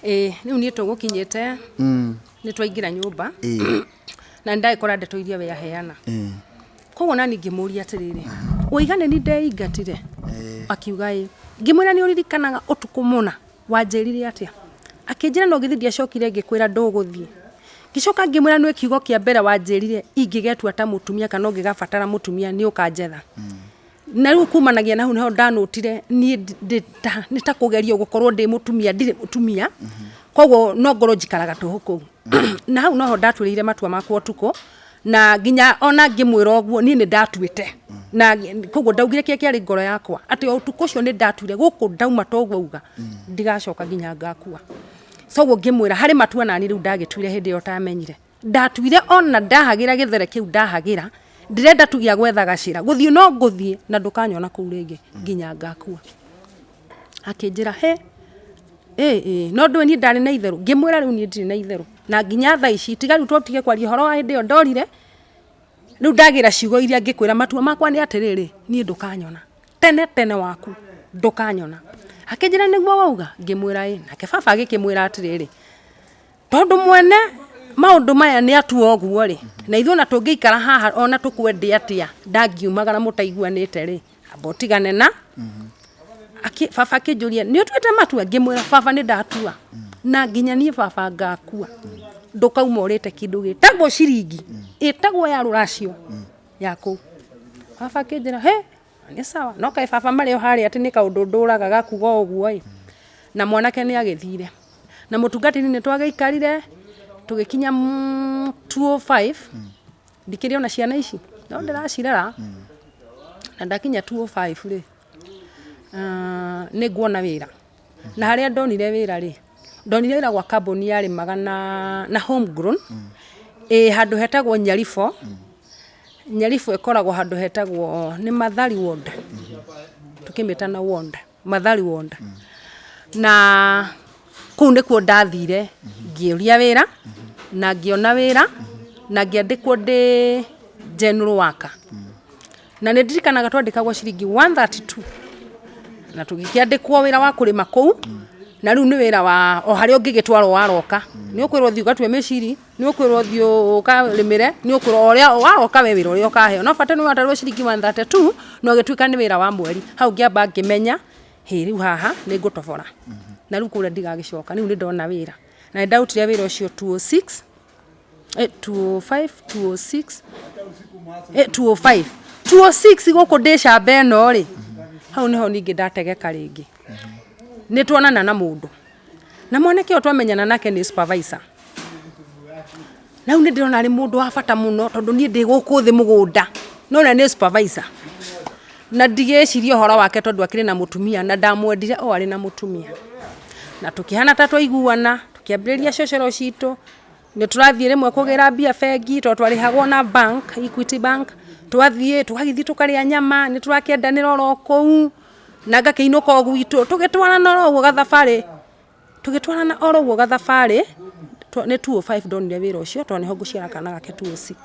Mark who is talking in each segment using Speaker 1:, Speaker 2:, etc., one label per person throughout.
Speaker 1: Ĩĩ, rĩu niĩ tũgũkinyĩte nĩ twaingĩra nyũmba na nĩ ndagĩkora ndeto iria we aheana. Koguo nani ngĩmũria atĩrĩrĩ, waiga nĩ ni ndeingatire? Akiuga ĩ. Ngĩmwĩra nĩ ũririkanaga ũtukũ mũna wanjĩrire atĩa? Akĩnjĩra no githĩ ndiacokire ngĩkwĩra ndũgũthiĩ. Ngĩcoka ngĩmwĩra nĩ kiugo kĩa mbere wanjĩrire ingĩgetua ta mũtumia kana ũngĩgabatara mũtumia nĩ ũkanjetha. Na rĩu kumanagia na hau nĩho ndanũtire niĩ nĩ ta kũgerio gũkorwo ndĩ mũtumia ndirĩ mũtumia. Koguo no ngorwo njikaraga tũhũ kũu. Na hau noho ndatuĩrĩire matua makwa ũtukũ na nginya ona ngĩmwĩra ũguo niĩ nĩ ndatuĩte. Na koguo ndaugire kĩrĩa kĩarĩ ngoro yakwa atĩ o ũtukũ ũcio nĩ ndatuire gũkũ ndauma ta ũguo auga ndigacoka nginya ngakua. So ũguo ngĩmwĩra harĩ matua nani rĩu ndagĩtuire hĩndĩ ĩyo ũtamenyire. Ndatuire ona ndahagĩra gĩthere kĩu ndahagĩra ndĩrenda tu gĩa gwetha gacĩra gũthiĩ no ngũthiĩ na ndũkanyona kũu rĩngĩ nginya ngakua. Akĩnjĩra hĩ ĩ ĩ no ndũĩ niĩ ndarĩ na itherũ. Ngĩmwĩra rĩu niĩ ndirĩ na itherũ na nginya thaa ici tiga rĩu tũtige kwaria ũhoro wa hĩndĩ ĩyo ndorire, rĩu ndagĩra ciugo iria ngĩkwĩra matua makwa nĩ atĩrĩrĩ, niĩ ndũkanyona tene tene waku ndũkanyona. Akĩnjĩra nĩguo wauga? Ngĩmwĩra ĩ. Nake baba agĩkĩmwĩra atĩrĩrĩ, tondũ mwene maũndũ maya nĩ atua ũguo rĩ, na ithuĩ ona tũngĩikara haha ona tũkwende atĩa ndangiumagara mũtaiguanĩte rĩ, amba ũtigane na baba akĩnjũria nĩ ũtuĩte matua? Ngĩmwĩra baba nĩ ndatua na nginya niĩ baba ngakua ndũkauma ũrĩte kĩndũ gĩtagwo ciringi ĩtagwo ya rũracio ya kũu. Baba akĩnjĩra hĩ nĩ sawa, no kaĩ baba marĩ o harĩa atĩ nĩ kaũndũ ndũraga gakuga ũguo ĩ. Na mwanake nĩ agĩthire na mũtungatĩri nĩ twagĩikarire tũgĩkinya 205 ndikĩrĩ ona ciana ici no ndĩracirera na ndakinya 205 rĩ, nĩ nguona wĩra na harĩa ndonire wĩra rĩ, ndonire wĩra gwa kambuni yarĩmaga na homegrown ĩ handũ hetagwo Nyaribũ. Nyaribũ ĩkoragwo handũ hetagwo nĩ Mathari ward, tũkĩmĩta na ward, Mathari ward. Na kũu nĩkuo ndathire ngĩũria wĩra na ngĩona wĩra na ngĩandĩkwo ndĩ general worker. Na nĩ ndirikanaga twandĩkagwo ciringi 132 na tũgĩkĩandĩkwo wĩra wa kũrĩma kũu na rĩu nĩ wĩra wa o harĩa ũngĩgĩtwarwo waroka. Nĩ ũkwĩrwo ũthiĩ ũgatue mĩciri, nĩ ũkwĩrwo ũthiĩ ũkarĩmĩre, nĩ ũkwĩrwo o ũrĩa waroka we wĩra ũrĩa ũkaheo. No bata nĩ watarwo ciringi 132 na ũgĩtuĩka nĩ wĩra wa mweri. Hau ngĩamba ngĩmenya hĩ rĩu haha nĩ ngũtobora na rĩu kũrĩa ndigagĩcoka rĩu nĩ ndona wĩra. Na nĩ ndarutire wĩra ũcio 206 205 206 205 206 gũkũ ndĩ camba ĩno rĩ, hau nĩho ningĩ ndategeka rĩngĩ. Nĩ tuonana na mũndũ na mwanake ũyũ twamenyana nake nĩ supervisor. Na rĩu nĩ ndĩrona arĩ mũndũ wa bata mũno tondũ niĩ ndĩ gũkũ thĩ mũgũnda no ũrĩa nĩ supervisor. Na ndigĩciria ũhoro wake tondũ akĩrĩ na mũtumia na ndamwendire o arĩ na mũtumia. Na tũkĩhana ta twaiguana, tũkĩambĩrĩria cocoro citũ, nĩ tũrathiĩ rĩmwe kũgĩra mbia bengi tondũ twarĩhagwo na bank, Equity Bank, twathiĩ tũgagĩthiĩ tũkarĩa nyama, nĩ tũrakĩendanĩra oro kũu, na ngakĩinũka o gwitũ, tũgĩtwarana oro ũguo gathabarĩ, tũgĩtwarana oro ũguo gathabarĩ, nĩ 205 ndonire wĩra ũcio tondũ nĩho ngũciara kana gake 206,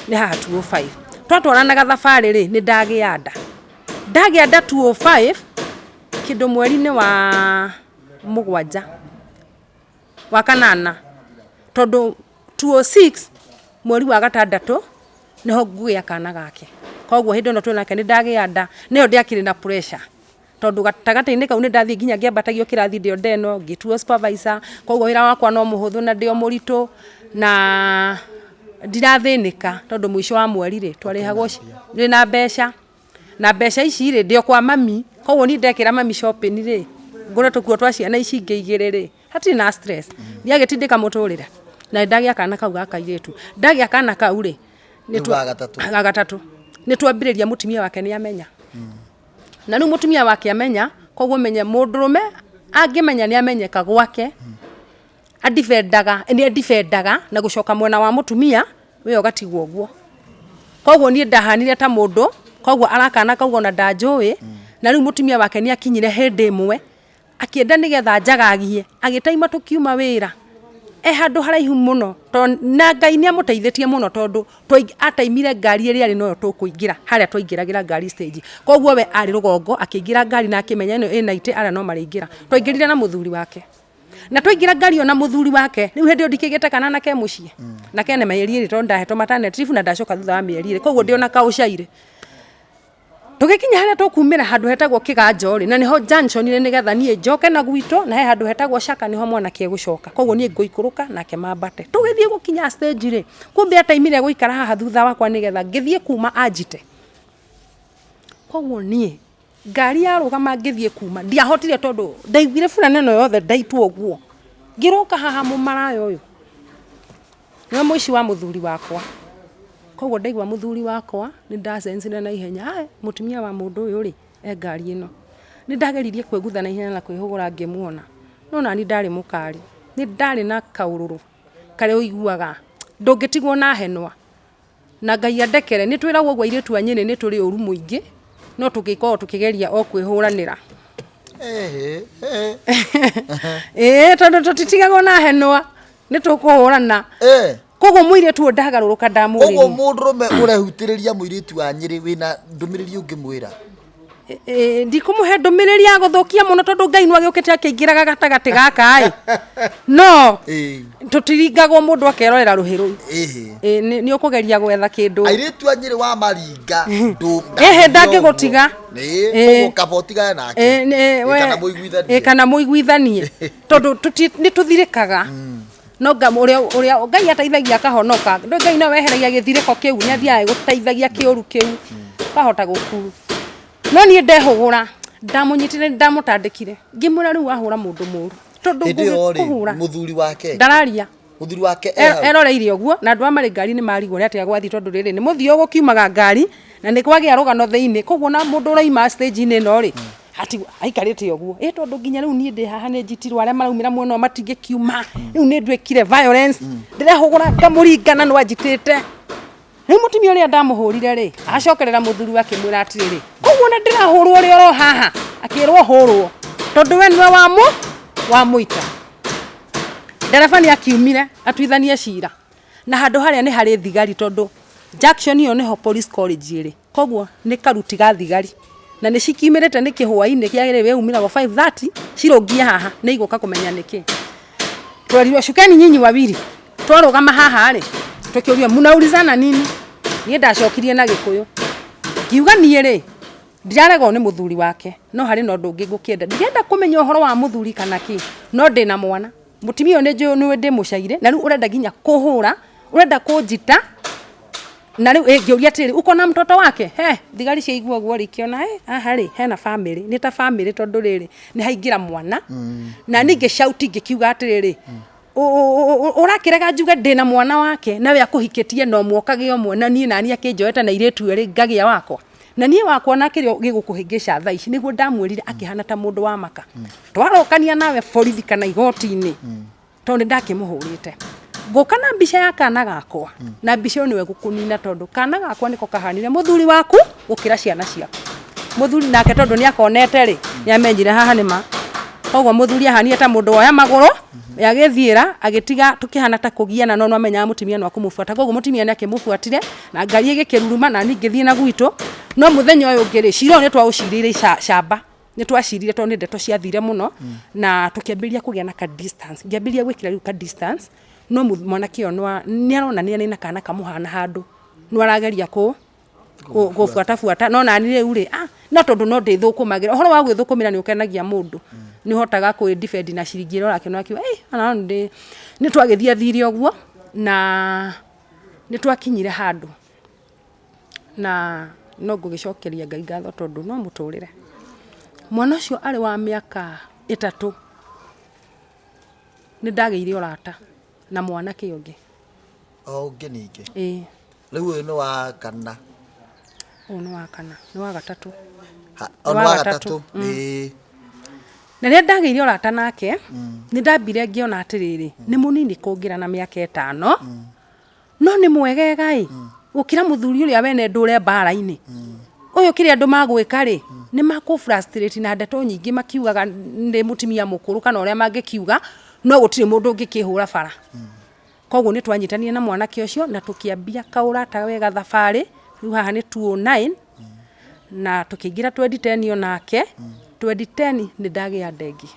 Speaker 1: nĩ haha 205. Twatwarana gathabarĩ rĩ, nĩ ndagĩa nda, ndagĩa nda 205 kĩndũ mweri-inĩ wa mũgwanja, wa kanana, tondũ 206 mweri wa gatandatũ nĩho ngũgĩa kana gake. Koguo hĩndĩ ĩno twĩ nake nĩ ndagĩa nda, nĩyo ndĩakĩrĩ na pressure. Tondũ gatagatĩ-inĩ kau nĩ ndathiĩ nginya ngĩambatagio kĩrathi ndĩ o ndeno, ngĩtuo supervisor, koguo wĩra wakwa no mũhũthũ na ndĩ o mũritũ, na ndirathĩnĩka tondũ mũico wa mweri rĩ, twarĩhagwo ndĩna mbeca. Na mbeca ici rĩ, ndĩ o kwa mami, koguo niĩ ndekĩra mami shopping rĩ, ngũre tũkuo twa ciana ici ingĩ igĩrĩ rĩ, hatirĩ na stress. Ndiagĩtindĩka mũtũrĩre. Na nĩ ndagĩa kana kau ga kairĩtu. Ndagĩa kana kau rĩ,
Speaker 2: Rĩu ga gatatũ.
Speaker 1: Ga gatatũ. Nĩ twambĩrĩria mũtumia wake nĩ amenya. Na rĩu mũtumia wake amenya, koguo menye mũndũrũme angĩmenya nĩ amenyeka gwake, adifendaga, nĩ adifendaga na gũcoka mwena wa mũtumia, we ũgatigwo ũguo. Koguo niĩ ndahanire ta mũndũ, koguo arakana kau ona ndanjũĩ, na rĩu mũtumia wake nĩ akinyire hĩndĩ ĩmwe, akĩenda nĩgetha njagagie, agĩtaima tũkiuma wĩra. E handũ haraihu mũno, na Ngai nĩ amũteithĩtie mũno tondũ ataimire ngari ĩrĩa arĩ noyo tũkũingĩra harĩa twaingĩragĩra ngari stage. Koguo we arĩ rũgongo akĩingĩra ngari na akĩmenya ĩno ĩna itĩ arĩa no marĩingĩra. Twaingĩrire na mũthuri wake. Na twaingĩra ngari ĩyo na mũthuri wake, rĩu hĩndĩ ĩyo ndikĩgĩte kana na ke mũciĩ. Na kena mĩeri ĩrĩ tondũ ndahetwo maternity leave na ndacoka thutha wa mĩeri ĩrĩ. Koguo ndĩ ona kaũcairĩ. Tũgĩkinya harĩa tũkumĩra handũ hetagwo Kĩganjo rĩ, na nĩho junction rĩ nĩgetha niĩ njoke na gwitũ, na he handũ hetagwo Shaka nĩho mwanake egũcoka. Koguo niĩ ngũikũrũka nake mambate. Tũgĩthiĩ gũkinya stage rĩ, kumbe ataimire gũikara haha thutha wakwa nĩgetha ngĩthiĩ kuma anjite. Koguo niĩ ngari yarũgama ngĩthiĩ kuma, ndiahotire tondũ ndaiguire burana ĩno yothe ndaitwo ũguo. Ngĩroka haha mũmaraya ũyũ. Nĩwe mũici wa mũthuri wakwa. Koguo ndaigua mũthuri wakwa nĩ ndacensire na ihenya, ae mũtumia wa mũndũ ũyũ rĩ, e ngari ĩno. Nĩ ndageririe kwĩgutha na ihenya na kwĩhũgũra ngĩmuona, no nani ndarĩ mũkari. Nĩ ndarĩ na kaũrũrũ karĩa ũiguaga ndũngĩtigwo na henwa. Na Ngai andekere, nĩ twĩragwo ũguo airĩtu a Nyĩrĩ nĩ tũrĩ ũru mũingĩ, no tũgĩkoragwo tũkĩgeria o kwĩhũranĩra. Ĩĩ tondũ tũtitigagwo na henwa. Nĩ tũkũhũrana. Koguo mũirĩtu ũyũ ndagarũrũka ndamũrĩria.
Speaker 2: Koguo mũndũrũme ũrehutĩrĩria mũirĩtu wa Nyĩrĩ wĩna ndũmĩrĩri ũngĩmwĩra?
Speaker 1: Ndikũmũhe ndũmĩrĩri ya gũthũkia mũno tondũ Ngai no agĩũkĩte akĩingĩraga gatagatĩ gaka ĩ. No tũtiringagwo mũndũ akerorera rũhĩ rũu. Nĩ ũkũgeria gwetha kĩndũ.
Speaker 2: Airĩtu a Nyĩrĩ wamaringa
Speaker 1: Ĩhĩ ndangĩgũtiga.
Speaker 2: Koguo kaba ũtigane nake. Kana mũiguithanie.
Speaker 1: Kana mũiguithanie. Tondũ nĩ tũthirĩkaga. No nga ũrĩa ũrĩa Ngai ateithagia akahonoka. Ndũĩ Ngai nowe weheragia gĩthirĩko kĩu, nĩ athiaga agĩgũteithagia kĩũru kĩu, ũkahota gũkua. No niĩ ndehũgũra, ndamũnyitire nĩ ndamũtandĩkire, ngĩmwĩra rĩu wahũra mũndũ mũru, tondũ
Speaker 2: Hĩndĩ ĩyo rĩ,
Speaker 1: ngũgĩkũhũra.
Speaker 2: mũthuri wake
Speaker 1: Ndararia.
Speaker 2: Mũthuri wake e hau.
Speaker 1: Eroreire ũguo, na andũ aya marĩ ngari-inĩ marigwo nĩ atĩa gwathiĩ tondũ rĩrĩ, nĩ mũthio gũkiumaga ngari, na nĩ kwagĩa rũgano thĩinĩ, koguo ona mũndũ ũraima stage-inĩ ĩno rĩ, aikarĩte ũguo, ĩ tondũ nginya rĩu niĩ ndĩ haha nĩ njitirwo arĩa maraumĩra mwena ũyũ matingĩkiuma, rĩu nĩ nduĩkire violence, ndĩrehũgũra ngamũringa na no anjitĩte. Rĩu mũtumia ũrĩa ndamũhũrire rĩ, acokerera mũthuri we akĩmwĩra atĩrĩrĩ, koguo ona ndĩrahũrwo ũrĩa oro haha, akĩrwo hũrwo, tondũ we nĩwe wamũ wamũita. Ndereba nĩ akiumire atuithanie cira, na handũ harĩa nĩ harĩ thigari tondũ junction ĩyo nĩho police college ĩrĩ. Koguo nĩ karuti ga thigari na nĩ cikiumĩrĩte nĩ kĩhwainĩ kĩa rĩrĩ umĩragwo 5:30 cirũngie haha nĩ igũka kũmenya nĩkĩ. Twerirwo cukeni nyinyi wawili twarũgama haha rĩ tũkĩũrio mnaulizana nini? Niĩ ndacokirie na Gĩkũyũ ngiuga niĩ rĩ ndiraregwo nĩ mũthuri wake no harĩ na ũndũ ũngĩ ngũkĩenda ndirenda kũmenya ũhoro wa mũthuri kana kĩ no ndĩna mwana mũtumia ũyũ nĩ njũĩ nĩwe ndĩmũcaire na rĩu ũrenda nginya kũhũra ũrenda kũnjita na rĩu ngĩũria atĩrĩrĩ uko na mtoto wake he thigari ciaigua ũguo rĩ ikĩona haha rĩ hena family nĩ ta family tondũ rĩrĩ nĩ haingĩra mwana na niĩ ngĩ shout ngĩkiuga atĩrĩrĩ ũrakĩrega njuge ndĩna mwana wake nawe akũhikĩtie na ũmwe ũkagĩa ũmwe na niĩ naniĩ akĩnjoete na airĩtu erĩ ngagĩa wakwa na niĩ wakwa na kĩrĩa gĩgũkũhĩngĩca thaa ici nĩguo ndamwĩrire akĩhana ta mũndũ wa maka twarokania nawe borithi kana igoti-inĩ tondũ nĩ ndakĩmũhũrĩte ngũka na mbica ya kana gakwa na mbica ĩyo nĩwe gũkũnina tondũ kana gakwa nĩko kahanire mũthuri waku gũkĩra ciana ciaku mũthuri nake tondũ nĩ akonete rĩ nĩ amenyire haha nĩ ma koguo mũthuri ahanire ta mũndũ woya magũrũ agĩthiĩra agĩtiga tũkĩhana ta kũgiana no nĩwamenyaga mũtumia no akũmũbuata koguo mũtumia nĩ akĩmũbuatire na ngari ĩgĩkĩruruma na niĩ ngĩthiĩ na gwitũ no mũthenya ũyũ ũngĩ rĩ cira ũyũ nĩ twaũcirĩire camba nĩ twacirire tondũ nĩ ndeto ciathire mũno na tũkĩambĩrĩria kũgĩa na ka distance ngĩambĩrĩria gwĩkĩra rĩu ka distance no mwanake ũyũ nĩ aronania nĩ na kana kamũhana handũ no arageria kũ gũbuatabuata no nani rĩu rĩ ah, no tondũ no ndĩthũkũmagĩra ũhoro wa gwĩthũkũmĩra nĩ ũkenagia mũndũ nĩ ũhotaga kwĩ defend na ciringi ĩrĩa ũrakĩona ũkiuga "Ĩ, ona no ndĩ nĩ twagĩthiathire ũguo na nĩ twakinyire handũ na no ngũgĩcokeria Ngai ngatho tondũ no mũtũrĩre. Mwana ũcio arĩ wa mĩaka ĩtatũ nĩ ndagĩire ũrata na mwanake ũngĩ.
Speaker 2: O ũngĩ ningĩ?
Speaker 1: Ĩĩ.
Speaker 2: Rĩu ũyũ nĩ wa kana?
Speaker 1: Ũyũ nĩ wa kana, nĩ wa gatatũ.
Speaker 2: O nĩ wa gatatũ? Ĩĩ.
Speaker 1: Na rĩrĩa ndagĩire ũrata nake, nĩ ndambire ngĩona atĩrĩrĩ, nĩ mũnini kũngĩra na mĩaka ĩtano, no nĩ mwegega ĩ gũkĩra mũthuri ũrĩa wene ndũre mbara-inĩ ũyũ kĩrĩa andũ magwĩka rĩ nĩ makũ frustrate na ndeto nyingĩ makiugaga ndĩ mũtumia mũkũrũ kana ũrĩa mangĩkiuga. No gũtirĩ mũndũ ũngĩkĩhũra bara. Koguo nĩ twanyitanire na mwanake ũcio na tũkĩambia kaũrata wega thabarĩ. Rĩu haha nĩ 209 na tũkĩingĩra 2010 onake. 2010 nĩ ndagĩa ndengi.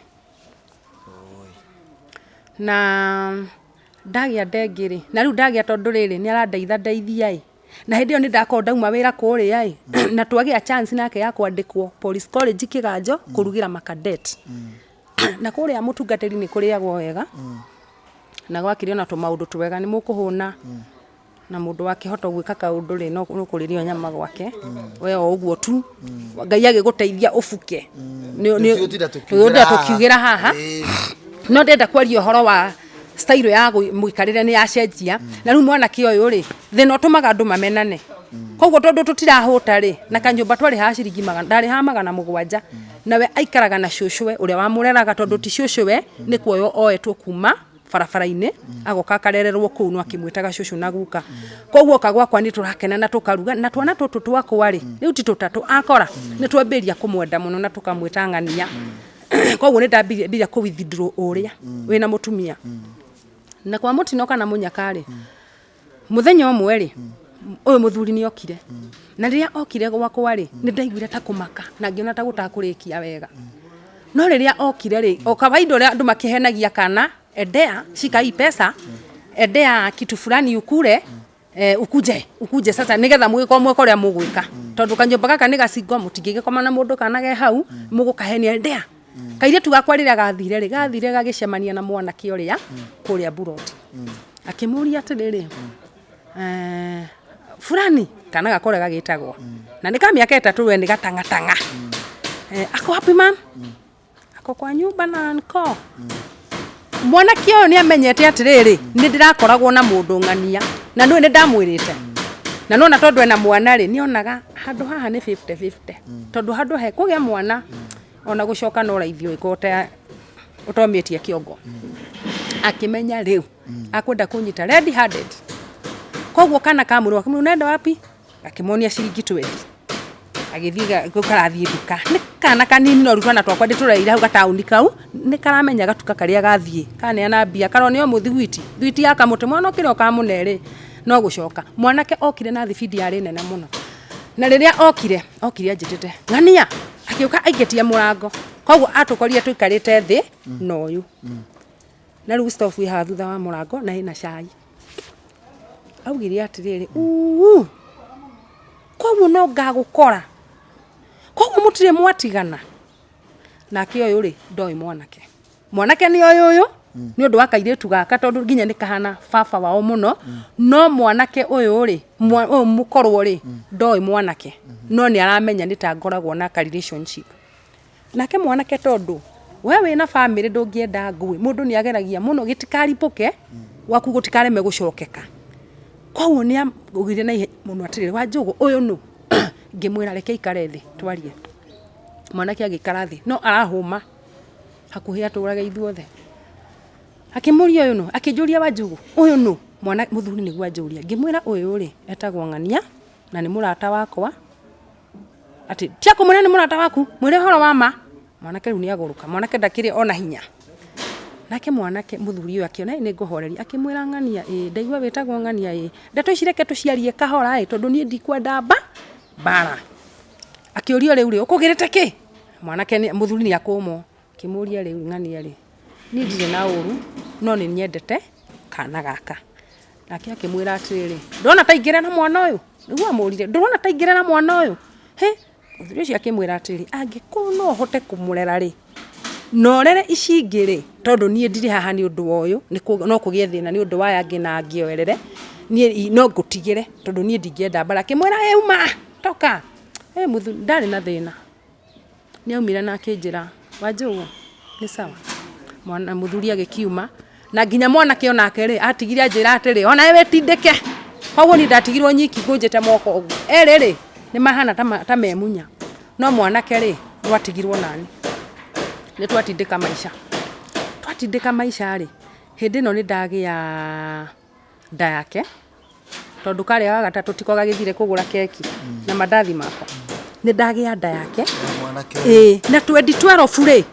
Speaker 1: Na ndagĩa ndengi rĩ, na rĩu ndagĩa tondũ rĩrĩ nĩ arandeitha ndeithia ĩ, na hĩndĩ ĩyo nĩ ndakorwo ndauma wĩra kũrĩa ĩ, na twagĩa chance nake ya kwandĩkwo Police College Kĩganjo kũrugĩra macadet. Na kũrĩa mũtungatĩri nĩ kũrĩagwo wega, na gwakĩrĩ ona tũmaũndũ twega, nĩ mũkũhũna, na mũndũ wakĩhota gwĩka kaũndũ rĩ, no kũrĩrĩo nyama gwake, we o ũguo tu, Ngai agĩgũteithia ũbuke.
Speaker 2: Tũtigũtinda tũkiugĩra
Speaker 1: Tũtigũtinda tũkiugĩra haha. No ndĩrenda kwaria ũhoro wa style ya mũikarĩre nĩ yacenjia. Na rĩu mwanake ũyũ rĩ, thĩna ũtũmaga andũ mamenane. Koguo tondũ tũtirahũta rĩ, na kanyũmba twarĩhaga ciringi magana, ndarĩhaga 700, nawe aikaraga na cũcũwe ũrĩa wamũreraga, tondũ ti cũcũwe, nĩ kuoywo oetwo kuma barabara-inĩ, agoka akarererwo kũu, no akĩmwĩtaga cũcũ na guka. Koguo oka gwakwa nĩ tũrakena na tũkaruga, na twana tũtũ twakwa rĩ, rĩu ti tũtatũ akora, nĩ twambĩrĩria kũmwenda mũno na tũkamwĩta ng'ania. Koguo nĩ ndambĩrĩria kũ withdraw ũrĩa wĩna mũtumia. Na kwa mũtino kana mũnyaka rĩ, mũthenya ũmwe rĩ, ũyũ mũthuri nĩ okire. Na rĩrĩa okire gwakwa rĩ, nĩ ndaiguire ta kũmaka na ngĩona ta gũtakũrĩkia wega. No rĩrĩa okire rĩ, o kawaida ũrĩa andũ makĩhenagia kana, endea, shika hii pesa, endea kitu fulani ukule, ukuje, ukuje sasa nĩgetha mũgĩkorwo mweka ũrĩa mũgwĩka. Tondũ kanyũmba gaka nĩ gacingo, mũtingĩgĩkoma na mũndũ kana ge hau, mũgũkahenia endea. Kairĩtu gakwa rĩrĩa gathire rĩ, gathire gagĩcemania na mwanake ũrĩa kũrĩa mburoti. Akĩmũria atĩrĩrĩ, fulani, kana gakwa ũrĩa gagĩtagwo, na nĩ ka mĩaka 3 we nĩ gatang'atang'a. Ako wapi mam? Ako kwa nyumba na anko. Mwanake ũyũ nĩ amenyete atĩrĩrĩ, nĩ ndĩrakoragwo na mũndũ ng'ania, na nĩũĩ nĩ ndamwĩrĩte. Na nĩwona tondũ ena mwana rĩ, nĩ onaga handũ haha nĩ 50-50. Tondũ handũ he kũgĩa mwana, ona gũcoka no raithi ũngĩkorwo ũtomĩtie kĩongo. Akĩmenya rĩu, akwenda kũnyita red handed. Koguo kana kamwĩrwo, akĩmwĩra unaenda wapi? Akĩmonia ciringi 20. Agĩthiĩ kau karathiĩ nduka. Nĩ kana kanini no rĩu twana twakwa ndĩtũrereire hau gataũni kau, nĩ karamenya gatuka karĩa gathiĩ. Kaneana mbia, karonio mũthiguiti, thwiti ya kamũtĩ, mwana ũkĩrĩa ũkamũne rĩ, no gũcoka. Mwanake okire na thibindi yarĩ nene mũno. Na rĩrĩa okire, okire anjĩtĩte, ng'ania, agĩũka aikĩtie mũrango. Koguo atũkorire tũikarĩte thĩ na ũyũ. Na rĩu stove ĩ haha thutha wa mũrango na ĩna cai. Augire atĩrĩrĩ, uu, koguo no ngagũkora, koguo mũtirĩ mwatigana. Nake ũyũ rĩ, ndoĩ mwanake. Mwanake nĩ oĩ ũyũ, nĩ ũndũ wa kairĩtu gaka tondũ nginya nĩ kahana baba wao mũno. No mwanake ũyũ rĩ, ũyũ mũkorwo rĩ, ndoĩ mwanake. No nĩ aramenya nĩ ta ngoragwo na ka relationship. Nake mwanake tondũ we wĩna bamĩrĩ ndũngĩenda ngũĩ, mũndũ nĩ ageragia mũno gĩtikaribũke, gwaku gũtikareme gũcokeka. Koguo nĩ augire na ihenya mũno atĩrĩrĩ, Wanjũgũ ũyũ nũ? Ngĩmwĩra reke aikare thĩ twarie. Mwanake agĩikara thĩ, no arahũma hakuhĩ atũrage ithuothe. Akĩmũria ũyũ nũ? Akĩnjũria Wanjũgũ ũyũ nũ? Mwana mũthuri nĩguo anjũria. Ngĩmwĩra ũyũ rĩ, etagwo Ng'ania na nĩ mũrata wakwa. Atĩ tia kũmwĩra nĩ mũrata waku, mwĩre ũhoro wa ma. Mwanake rĩu nĩ agũrũka, mwanake ndakĩrĩ ona hinya. Nake mwanake mũthuri ũyũ akĩona nĩ ngũhoreria, akĩmwĩra Ng'ania ĩ, ndaigua wĩtagwo Ng'ania ĩ, ndeto ici reke tũciarie kahora ĩ, tondũ niĩ ndikwenda mbara. Akĩũrio rĩu rĩ, ũkũgĩrĩte kĩ? Mwanake mũthuri nĩ akũmwo. Akĩmũria rĩu ng'ania rĩ, niĩ ndirĩ na ũru, no nĩ nyendete kana gaka. Nake akĩmwĩra atĩrĩrĩ, ndũrona ta ingĩrera mwana ũyũ? Nĩguo amũririe, ndũrona ta ingĩrera mwana ũyũ? Hĩ, mũthuri ũcio akĩmwĩra atĩrĩrĩ, angĩkorwo no ũhote kũmũrera rĩ, na ũrere ici ingĩ rĩ, tondũ niĩ ndirĩ haha nĩ ũndũ wa ũyũ, no kũgĩe thĩna nĩ ũndũ wa aya angĩ na angĩ oerere, niĩ no ngũtigĩre tondũ niĩ ndingĩenda mbara. Akĩmwĩra ĩ uma, toka. Ĩ mũthuri ndarĩ na thĩna. Nĩ aumire na akĩnjĩra, Wanjũgũ nĩ sawa. Mwana mũthuri agĩkiuma na nginya mwanake onake rĩ, atigire anjĩra atĩrĩ, onawe wĩtindĩke. Koguo niĩ ndatigirwo nyiki ngũnjĩte moko ũguo. Erĩ rĩ, nĩ mahana ta memunya, no mwanake rĩ, twatigirwo nani. Nĩ twatindĩka maica. Twatindĩka maica rĩ, hĩndĩ ĩno nĩ ndagĩa nda yake, tondũ karĩa ga gatatũ tiko gagĩthire kũgũra keki na mandathi makwa. Nĩ ndagĩa nda yake.
Speaker 2: Mwanake.
Speaker 1: Ĩĩ, na 2012 rĩ,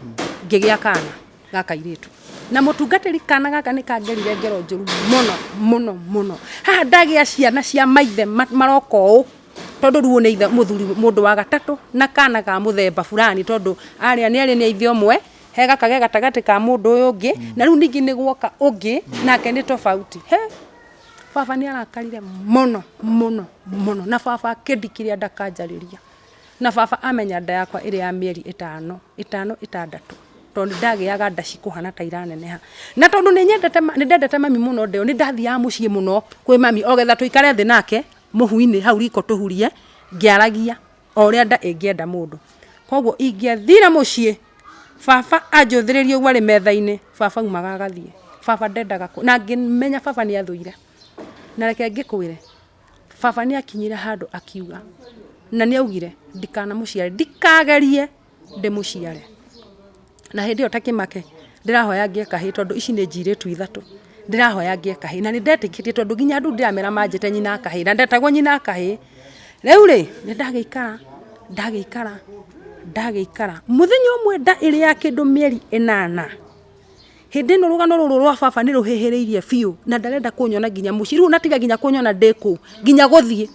Speaker 1: ngĩgĩa kana ga kairĩtu. Na mũtungatĩri kana gaka nĩ kangerire ngero njũru mũno mũno mũno. Haha ndagĩa ciana cia maithe maroka ũũ, tondũ rĩu ũyũ nĩ ithe mũthuri mũndũ wa gatatũ na kana ka mũthemba fulani, tondũ arĩa nĩ erĩ nĩ a ithe ũmwe, he gaka ge gatagatĩ ka mũndũ ũyũ ũngĩ, na rĩu ningĩ nĩ gwoka ũngĩ nake nĩ tofauti. He! Baba nĩ arakarire mũno mũno mũno, na baba akĩndikĩria ndakanjarĩria. Na baba amenya nda yakwa ĩrĩ ya mĩeri ĩtano, ĩtano ĩtandatũ, tondũ nĩ ndagĩaga nda cikũhana ta iraneneha. Na tondũ nĩ nyendete nĩ ndendete mami mũno ndeo, nĩ ndathiaga mũciĩ mũno kwĩ mami o getha tũikare thĩ nake mũhu-inĩ hau riko tũhurie, ngĩaragia o ũrĩa nda ĩngĩenda mũndũ. Koguo ingĩathire mũciĩ, baba anjũthĩrĩrie ũguo arĩ metha-inĩ, baba aumaga agathiĩ. Baba ndendaga, na ngĩmenya baba nĩ athũire. Na reke ngĩkwĩre, Baba nĩ akinyire handũ akiuga, na nĩ augire ndikanamũciare, ndikagerie ndĩmũciare. Na hĩndĩ ĩyo ta kĩmake ndĩrahoya ngĩe kahĩĩ tondũ ici nĩ njirĩtu ithatũ, ndĩrahoya ngĩe kahĩĩ. Na nĩ ndetĩkĩtie tondũ nginya andũ ndĩramera manjĩte nyina wa kahĩĩ, na ndetagwo nyina wa kahĩĩ. Rĩu rĩ, nĩ ndagĩikara, ndagĩikara, ndagĩikara, mũthenya ũmwe nda ĩrĩ ya kĩndũ mĩeri ĩnana, Hĩndĩ ĩno rũgano rũrũ rwa baba nĩ rũhĩhĩrĩirie biũ na ndarenda kũnyona nginya mũciĩ, rĩu ona tiga nginya kũnyona ndĩ kũu, nginya gũthiĩ.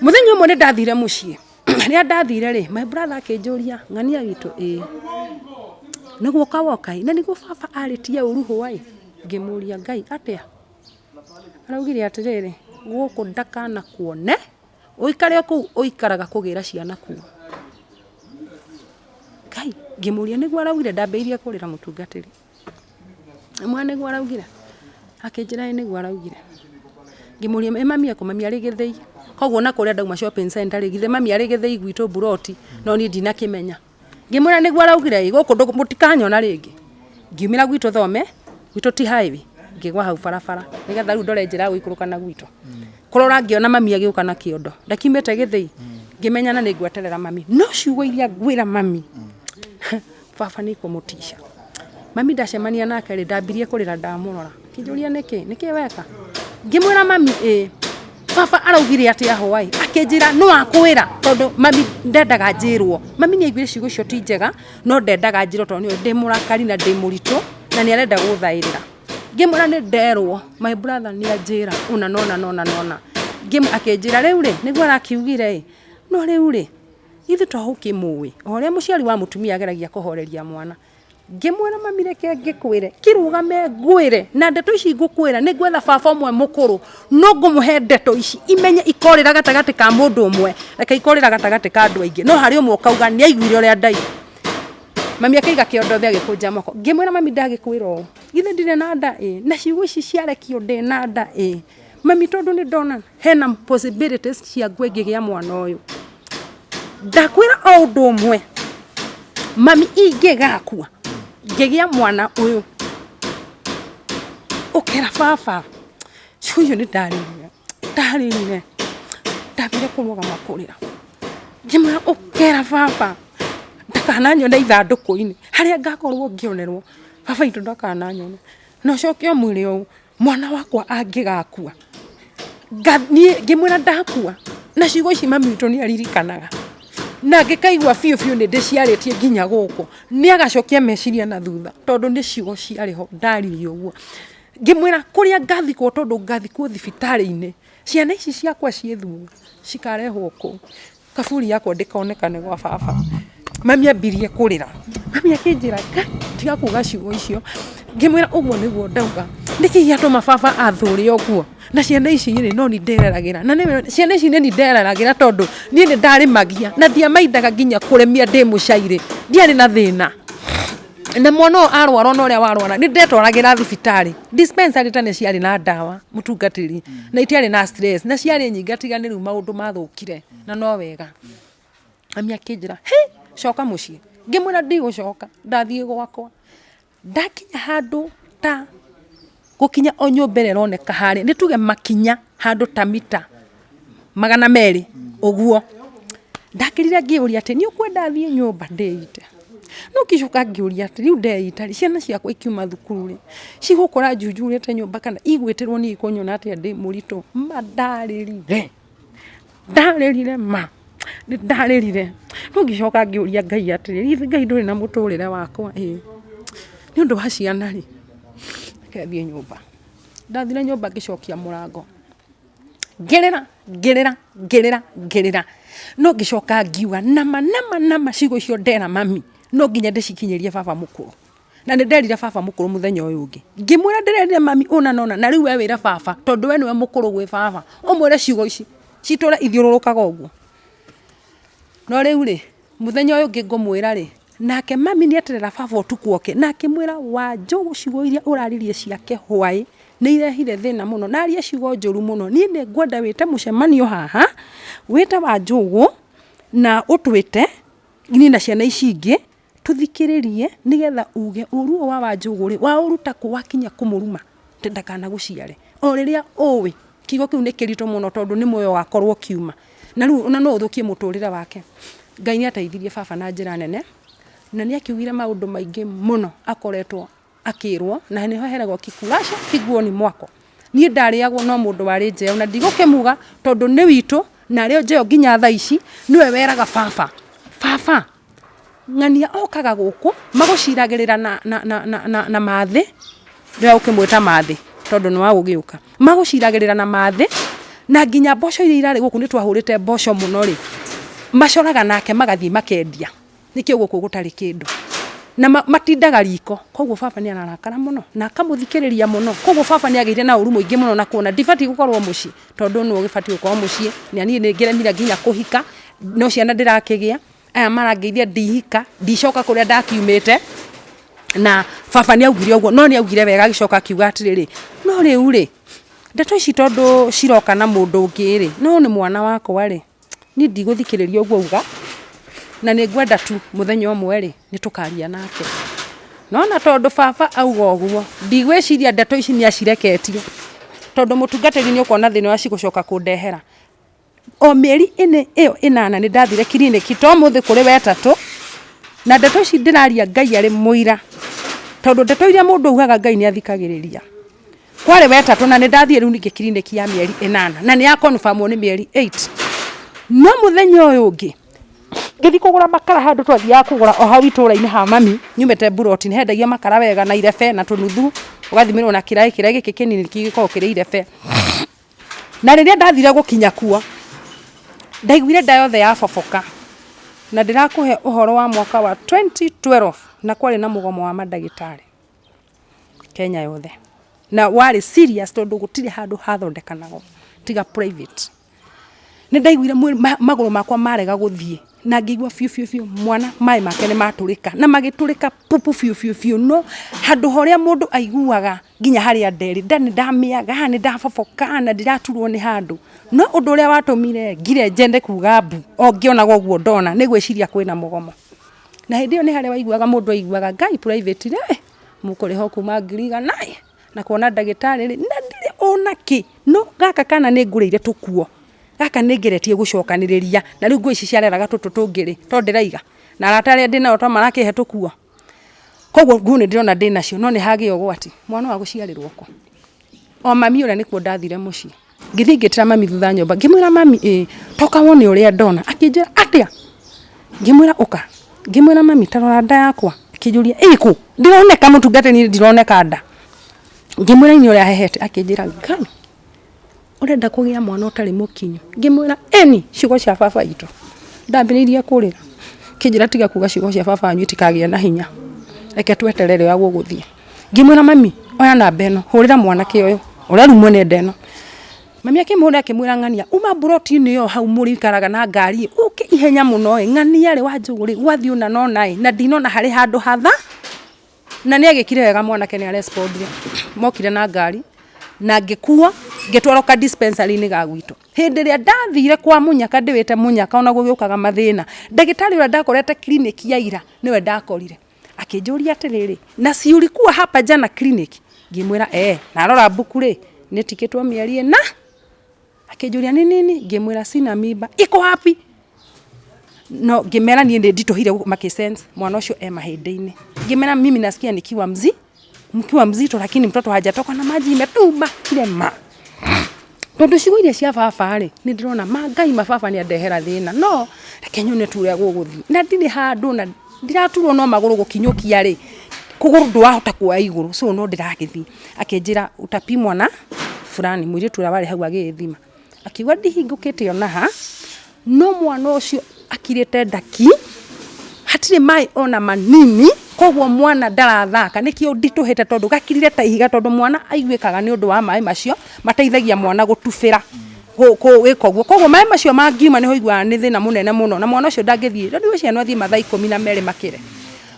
Speaker 1: Mũthenya ũmwe nĩ ndathire mũciĩ, rĩrĩa ndathire rĩ, my brother akĩnjũria, ng'ania witũ ĩĩ, nĩ gũka woka ĩ, na nĩguo baba arĩtie ũru hwaĩ? Ngĩmũria Ngai atĩa? Araugire atĩrĩrĩ, gũkũ ndakanakuone, ũikare o kũu ũikaraga kũgĩra ciana kuo. Ngai, ngĩmũria nĩguo araugire, ndambĩrĩirie kũrĩra mũtungatĩri. Ngĩmwĩra nĩguo araugire, akĩnjĩra ĩĩ nĩguo araugire. Ngĩmũria ĩ mami ekũ, mami arĩ gĩthĩi. Koguo ona kũrĩa ndauma shopping center rĩ, githĩ mami arĩ gĩthĩi gwitũ mburoti, no niĩ ndinakĩmenya. Ngĩmwĩra nĩguo araugire ĩ, gũkũ mũtikanyona rĩngĩ. Ngiumĩra gwitũ thome, gwitũ ti highway, ngĩgwa hau barabara, nĩgetha rĩu ndore njĩra ya gũikũrũka na gwitũ. Kũrora ngĩona mami agĩũka na kĩondo, ndakiumĩte gĩthĩi, ngĩmenya na nĩ ngweterera mami. No ciugo iria ngwĩra mami, baba nĩ ikũmũtica. Mami ndacemania nake rĩ, ndambirie kũrĩra ndamũrora, akĩnjũria nĩkĩ, nĩkĩ weka? Ngĩmwĩra mami ĩĩ, baba araugire atĩa hwaĩ? Akĩnjĩra no akwĩra tondũ mami ndendaga njĩrwo. Mami nĩ aiguire ciugo icio ti njega, no ndendaga njĩrwo tondũ nĩoĩ ndĩ mũrakari na ndĩ mũritũ na nĩ arenda gũthaĩrĩra. Ngĩmwĩra nĩ nderwo, my brother nĩ anjĩra ũna na ũna na ũna na ũna. Akĩnjĩra rĩu rĩ, nĩguo arakiugire ĩ, no rĩu rĩ, githĩ to ũkĩmũĩ, o ũrĩa mũciari wa mũtumia ageragia kũhoreria mwana. Ngĩmwĩra mami reke ngĩkwĩre, kĩrũgame ngwĩre, na ndeto ici ngũkwĩra nĩ ngwetha baba ũmwe mũkũrũ, no ngũmũhe ndeto ici imenye ikorĩra gatagatĩ ka mũndũ ũmwe, reke ikorĩra gatagatĩ ka andũ aingĩ, no harĩ ũmwe ũkauga nĩ aiguire ũrĩa ndauga. Mami akĩiga kĩondo thĩ agĩkũnja moko. Ngĩmwĩra mami ndagĩkwĩra ũũ, githĩ ndirĩ na nda ĩ, na ciugo ici ciarekio ndĩ na nda ĩ, mami tondũ nĩ ndona hena possibilities cia ngwe ngĩgĩa mwana ũyũ. Ndakwĩra o ũndũ ũmwe, mami ingĩgakua ngĩgĩa mwana ũyũ, ũkera baba, ciugo icio nĩ ndarĩrire, ndarĩrire, ndambire kũrũgama kũrĩra. Ngĩmwĩra ũkera baba ndakananyone ithandũkũ-inĩ harĩa ngakorwo ngĩonerwo, baba witũ ndakananyone. Na ũcoke ũmwĩre ũũ, mwana wakwa angĩgakua, niĩ ngĩmwĩra ndakua, na ciugo ici mami witũ nĩ aririkanaga, na angĩkaigua biũ biũ nĩ ndĩciarĩtie nginya gũkũ, nĩ agacokia meciria na thutha, tondũ nĩ ciugo ciarĩ ho ndaririe ũguo. Ngĩmwĩra kũrĩa ngathikwo tondũ ngathikwo thibitarĩ-inĩ, ciana ici ciakwa ciĩ thutha cikarehwo kũu. Kaburi yakwa ndĩkonekane gwa baba. Mami ambirie kũrĩra, mami akĩnjĩra Ngai tiga kuga ciugo icio. Ngĩmwĩra ũguo nĩguo ndauga, nĩkĩ gĩatũma baba athũre ũguo? Na ciana ici rĩ, no niĩ ndereragĩra, na nĩwe ciana ici nĩ niĩ ndereragĩra tondũ niĩ nĩ ndarĩmagia na ndiamaindaga nginya kũrĩmia ndĩ mũcairĩ, ndiarĩ na thĩna. Na mwana ũyũ arwara ona ũrĩa warwara nĩ ndetwaragĩra thibitarĩ, dispensary tene ciarĩ na ndawa mũtungatĩri, na itiarĩ na stress, na ciarĩ nyingĩ tiga nĩ rĩu maũndũ mathũkire na no wega. Mami akĩnjĩra hĩ, coka mũciĩ, ngĩmwĩra ndigũcoka ndathiĩ gwakwa. Ndakinya handũ ta gũkinya o nyũmba ĩrĩa ĩroneka harĩa, nĩ tuge makinya handũ ta mita 200 ũguo, ndakĩrire ngĩyũria atĩ nĩ ũkwenda thiĩ nyũmba ndĩite? No ngĩcoka ngĩũria atĩ rĩu ndeita rĩ, ciana ciakwa ikiuma thukuru rĩ, cigũkora njunjurĩte nyũmba kana igwĩtĩrwo niĩ ikũnyona atĩa ndĩ mũritũ? Ma ndarĩrire, ndarĩrire ma, nĩ ndarĩrire. No ngĩcoka ngĩũria Ngai atĩrĩrĩ, githĩ Ngai ndũrĩ na mũtũrĩre wakwa ĩĩ? Nĩ ũndũ wa ciana rĩ, reke thiĩ nyũmba. Ndathire nyũmba ngĩcokia mũrango, ngĩrĩra ngĩrĩra ngĩrĩra ngĩrĩra, no ngĩcoka ngiuga nama nama nama ciugo icio ndera mami no nginya ndĩcikinyĩrie baba mũkũrũ. Na nĩ nderire baba mũkũrũ mũthenya ũyũ ũngĩ, ngĩmwĩra ndĩrerire mami ũna na ũna, na rĩu we wĩre baba tondũ we nĩwe mũkũrũ gwĩ baba, ũmwĩre ciugo ici citũre ithiũrũrũkaga ũguo. No rĩu rĩ, mũthenya ũyũ ũngĩ ngũmwĩra rĩ, nake mami nĩ eterera baba ũtukũ oke, na akĩmwĩra Wanjũgũ ciugo iria ũraririe ciake hwaĩ nĩ irehire thĩna mũno, na aria ciugo njũru mũno, niĩ nĩ ngwenda wĩte mũcemanio haha, wĩte Wanjũgũ na ũtwĩte niĩ na ciana ici ingĩ, tũthikĩrĩrie nĩgetha uge ũru ũyũ wa Wanjũgũ rĩ, waũruta kũ wakinya kũmũruma atĩ ndakanagũciare, o rĩrĩa ũĩ kiugo kĩu nĩ kĩritũ mũno tondũ nĩ muoyo wakorwo ũkiuma, na rĩu ona no ũthũkie mũtũrĩre wake. Ngai nĩ ateithirie baba na njĩra nene, na nĩ akiugire maũndũ maingĩ mũno akoretwo akĩrwo, na nĩho heragwo kikulacho kiguoni mwako. Niĩ ndarĩagwo no mũndũ warĩ nja ĩyo na ndigũkĩmuga tondũ nĩ witũ na arĩ o nja ĩyo nginya thaa ici, nĩwe weraga baba, baba ng'ania okaga gũkũ magũciragĩrĩra na, na, na, na, na, na mathĩ, ndĩrenda gũkĩmwĩta mathĩ tondũ nĩ wa gũgĩũka, magũciragĩrĩra na mathĩ na nginya mboco iria irarĩ gũkũ nĩ twahũrĩte mboco mũno rĩ, macoraga nake magathiĩ makendia. Nĩkĩo gũkũ gũtarĩ kĩndũ. Na matindaga riko, koguo baba nĩ ararakara mũno na akamũthikĩrĩria mũno. Koguo baba nĩ agĩire na ũru mũingĩ mũno na kuona ndibatiĩ gũkorwo mũciĩ, tondũ nĩwe ũgĩbatiĩ gũkorwo mũciĩ, na niĩ nĩ ngĩremire nginya kũhika, no ciana ndĩrakĩgĩa, aya marangeithia ndihika, ndicoka kũrĩa ndakiumĩte, na baba nĩ augire ũguo, no nĩ augire wega agĩcoka akiuga atĩrĩrĩ, no rĩu rĩ, ndeto ici tondũ ciroka na mũndũ ũngĩ rĩ, no nĩ mwana wakwa rĩ, niĩ ndigũthikĩrĩria ũguo auga, na nĩ ngwenda tu mũthenya ũmwe rĩ, nĩ tũkaria nake. No na tondũ baba auga ũguo, ndigwĩciria ndeto ici nĩ acireketie, tondũ mũtungatĩri nĩ ũkuona thĩna ũrĩa cigũcoka kũndehera. O mĩeri ĩyo ĩnana nĩ ndathire kiriniki ta ũmũthĩ kũrĩ wetatũ, na ndeto ici ndĩraria Ngai arĩ mũira, tondũ ndeto iria mũndũ augaga Ngai nĩ athikagĩrĩria. Kwarĩ wetatũ na nĩ ndathiĩ rĩu ningĩ kiriniki ya mĩeri ĩnana na nĩ ya confirm nĩ mĩeri 8. No mũthenya ũyũ ũngĩ ngĩthiĩ kũgũra makara handũ twathiaga kũgũra o hau itũra-inĩ ha mami nyumĩte mburoti nĩ hendagio makara wega na irebe na tũnuthu ũgathimĩrwo na kĩraĩ, kĩraĩ gĩkĩ kĩnini gĩkoragwo kĩrĩ irebe. Na rĩrĩa ndathire gũkinya kuo ndaiguire nda yothe yaboboka na ndĩrakũhe ũhoro wa mwaka wa 2012 na kwarĩ na mũgomo wa mandagĩtarĩ. Kenya yothe. Na warĩ serious tondũ gũtirĩ handũ hathondekanagwo tiga private. Nĩ ndaiguire magũrũ makwa marega gũthiĩ na ngĩigua biũ biũ biũ mwana maĩ make nĩ matũrĩka na magĩtũrĩka pupu biũ biũ biũ no handũ harĩa mũndũ aiguaga nginya harĩa nda ĩrĩ, nda nĩ ndamĩaga, nĩ ndaboboka na ndiraturwo nĩ handũ. No ũndũ ũrĩa watũmire ngire njende kuga mbu o ngĩonaga ũguo ndona nĩ gwĩciria kwĩna mũgomo. Na hĩndĩ ĩyo nĩ harĩa waiguaga mũndũ aiguaga Ngai private rĩ, mũkũrĩha kuma 100,000 ĩ, na kuona ndagĩtarĩ rĩ, na ndirĩ ona kĩ, no gaka kana nĩ ngũrĩire tũkuo, gaka nĩ ngeretie gũcokanĩrĩria, na rĩu nguo ici ciareraga tũtũ tũngĩ rĩ, to ndĩraiga, na arata arĩa ndĩnao to marakĩhe tũkuo. Koguo nguo nĩ ndĩrona ndĩnacio no nĩ hagĩa ũgwati, mwana ũyũ agũciarĩrwo kũ? O mami ũrĩa nĩkuo ndathire mũciĩ. Ngĩthiĩ ngĩtĩra mami thutha nyũmba, ngĩmwĩra mami ĩ, toka wone ũrĩa ndona. Akĩnjĩra atĩa? Ngĩmwĩra ũka. Ngĩmwĩra mami ta rora nda yakwa. Akĩnjũria ĩkũ? Ndĩroneka mũtungatĩri niĩ ndironeka nda. Ngĩmwĩra ini ũrĩa hehete, akĩnjĩra Ngai ũrenda kũgĩa mwana ũtarĩ mũkinyu? Ngĩmwĩra ĩni, ciugo cia baba witũ. Ndambĩrĩirie kũrĩra. Akĩnjĩra tiga kuga ciugo cia baba wanyu itikagĩe na hinya, reke tweterere ũrĩa gũgũthiĩ. Ngĩmwĩra mami oya namba ĩno hũrĩra mwanake ũyũ ũrĩa rĩu mwene nda ĩno. Mami akĩmũhũrĩra akĩmwĩra ng'ania uma mburoti-inĩ ĩyo hau mũrĩikaraga na ngari ĩ ũke ihenya mũno ĩ ng'ania rĩ Wanjũgũ rĩ gwathiĩ ũna na ũna ĩ na ndinona harĩ handũ hatha. Na nĩ agĩkire wega mwanake nĩ arespondire mokire na ngari na ngĩkuo ngĩtwarwo ka dispensary-inĩ ga gwitũ. Hĩndĩ ĩrĩa ndathire kwa mũnyaka ndĩwĩte mũnyaka ona gũgĩũkaga mathĩna, ndagĩtarĩ ũrĩa ndakorete kiriniki ya ira nĩwe ndakorire. Akĩnjũria atĩrĩrĩ, na si ulikuwa hapa jana clinic? Ngĩmwĩra eh, na arora mbuku rĩ, nĩtikĩtwo mĩeri ĩna. Akĩnjũria ni nini? Ngĩmwĩra sina mimba. Iko wapi? No ngĩmera niĩ nĩ nditũhire makĩ sense mwana ũcio e mahĩndĩ-inĩ. Ngĩmera mimi nasikia nikiwa mzi mkiwa mzito lakini mtoto hajatoka na maji imetuma kirema. Tondũ ciugo iria cia baba rĩ, nĩ ndĩrona ma Ngai ma baba nĩ andehera thĩna, no reke nyone tu ũrĩa gũgũthiĩ. Na ndirĩ handũ na ndiraturwo no magũrũ gũkinyũkia rĩ, Kũgũrũ ndwahota kuoya igũrũ, so no ndĩragĩthiĩ. Akĩnjĩra utapimwa na fulani, mũirĩtu ũrĩa warĩ hau agĩgĩthima. Akiuga ndihingũkĩte ona ha, no mwana ũcio akirĩte ndaki, hatirĩ maĩ ona manini, koguo mwana ndarathaka, nĩkĩo nditũhĩte tondũ gakirire ta ihiga tondũ mwana aiguĩkaga nĩ ũndũ wa maĩ macio, mateithagia mwana gũtubĩra gwĩka ũguo. Koguo maĩ macio mangiuma nĩho ũiguaga nĩ thĩna mũnene mũno, na mwana ũcio ndangĩthiĩ, rĩu ciana athiĩ mathaa 12 makĩre.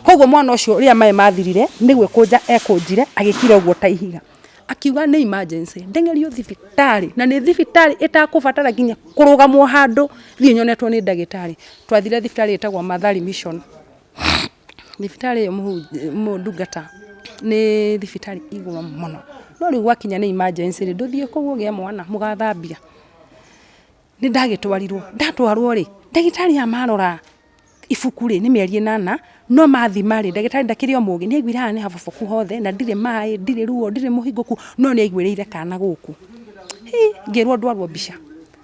Speaker 1: Koguo mwana ũcio rĩrĩa maĩ mathirire, nĩ gwĩkũnja ekũnjire, agĩkira ũguo ta ihiga. Akiuga nĩ emergency, ndeng'erio thibitarĩ, na nĩ thibitarĩ ĩtakũbatara nginya kũrũgamwo handũ thiĩ nyonetwo nĩ ndagĩtarĩ. Twathire thibitarĩ ĩtagwo Mathari Mission. Thibitarĩ ĩyo ndungata nĩ thibitarĩ igũrũ mũno, no rĩu gwakinya nĩ emergency rĩ, ndũthiĩ kũu ũgĩe mwana mũgathambia. Nĩ ndagĩtwarirwo, ndatwarwo rĩ, ndagĩtarĩ amarora ibuku rĩ, nĩ mĩeri ĩnana, no mathima rĩ, ndagĩtarĩ ndakĩrĩ o mũgĩ, nĩ aiguire haha nĩ haboboku hothe, na ndirĩ maĩ, ndirĩ ruo, ndirĩ mũhingũku, no nĩ aiguĩrĩire kana gũkũ. Hi, ngĩrwo ndwarwo mbica,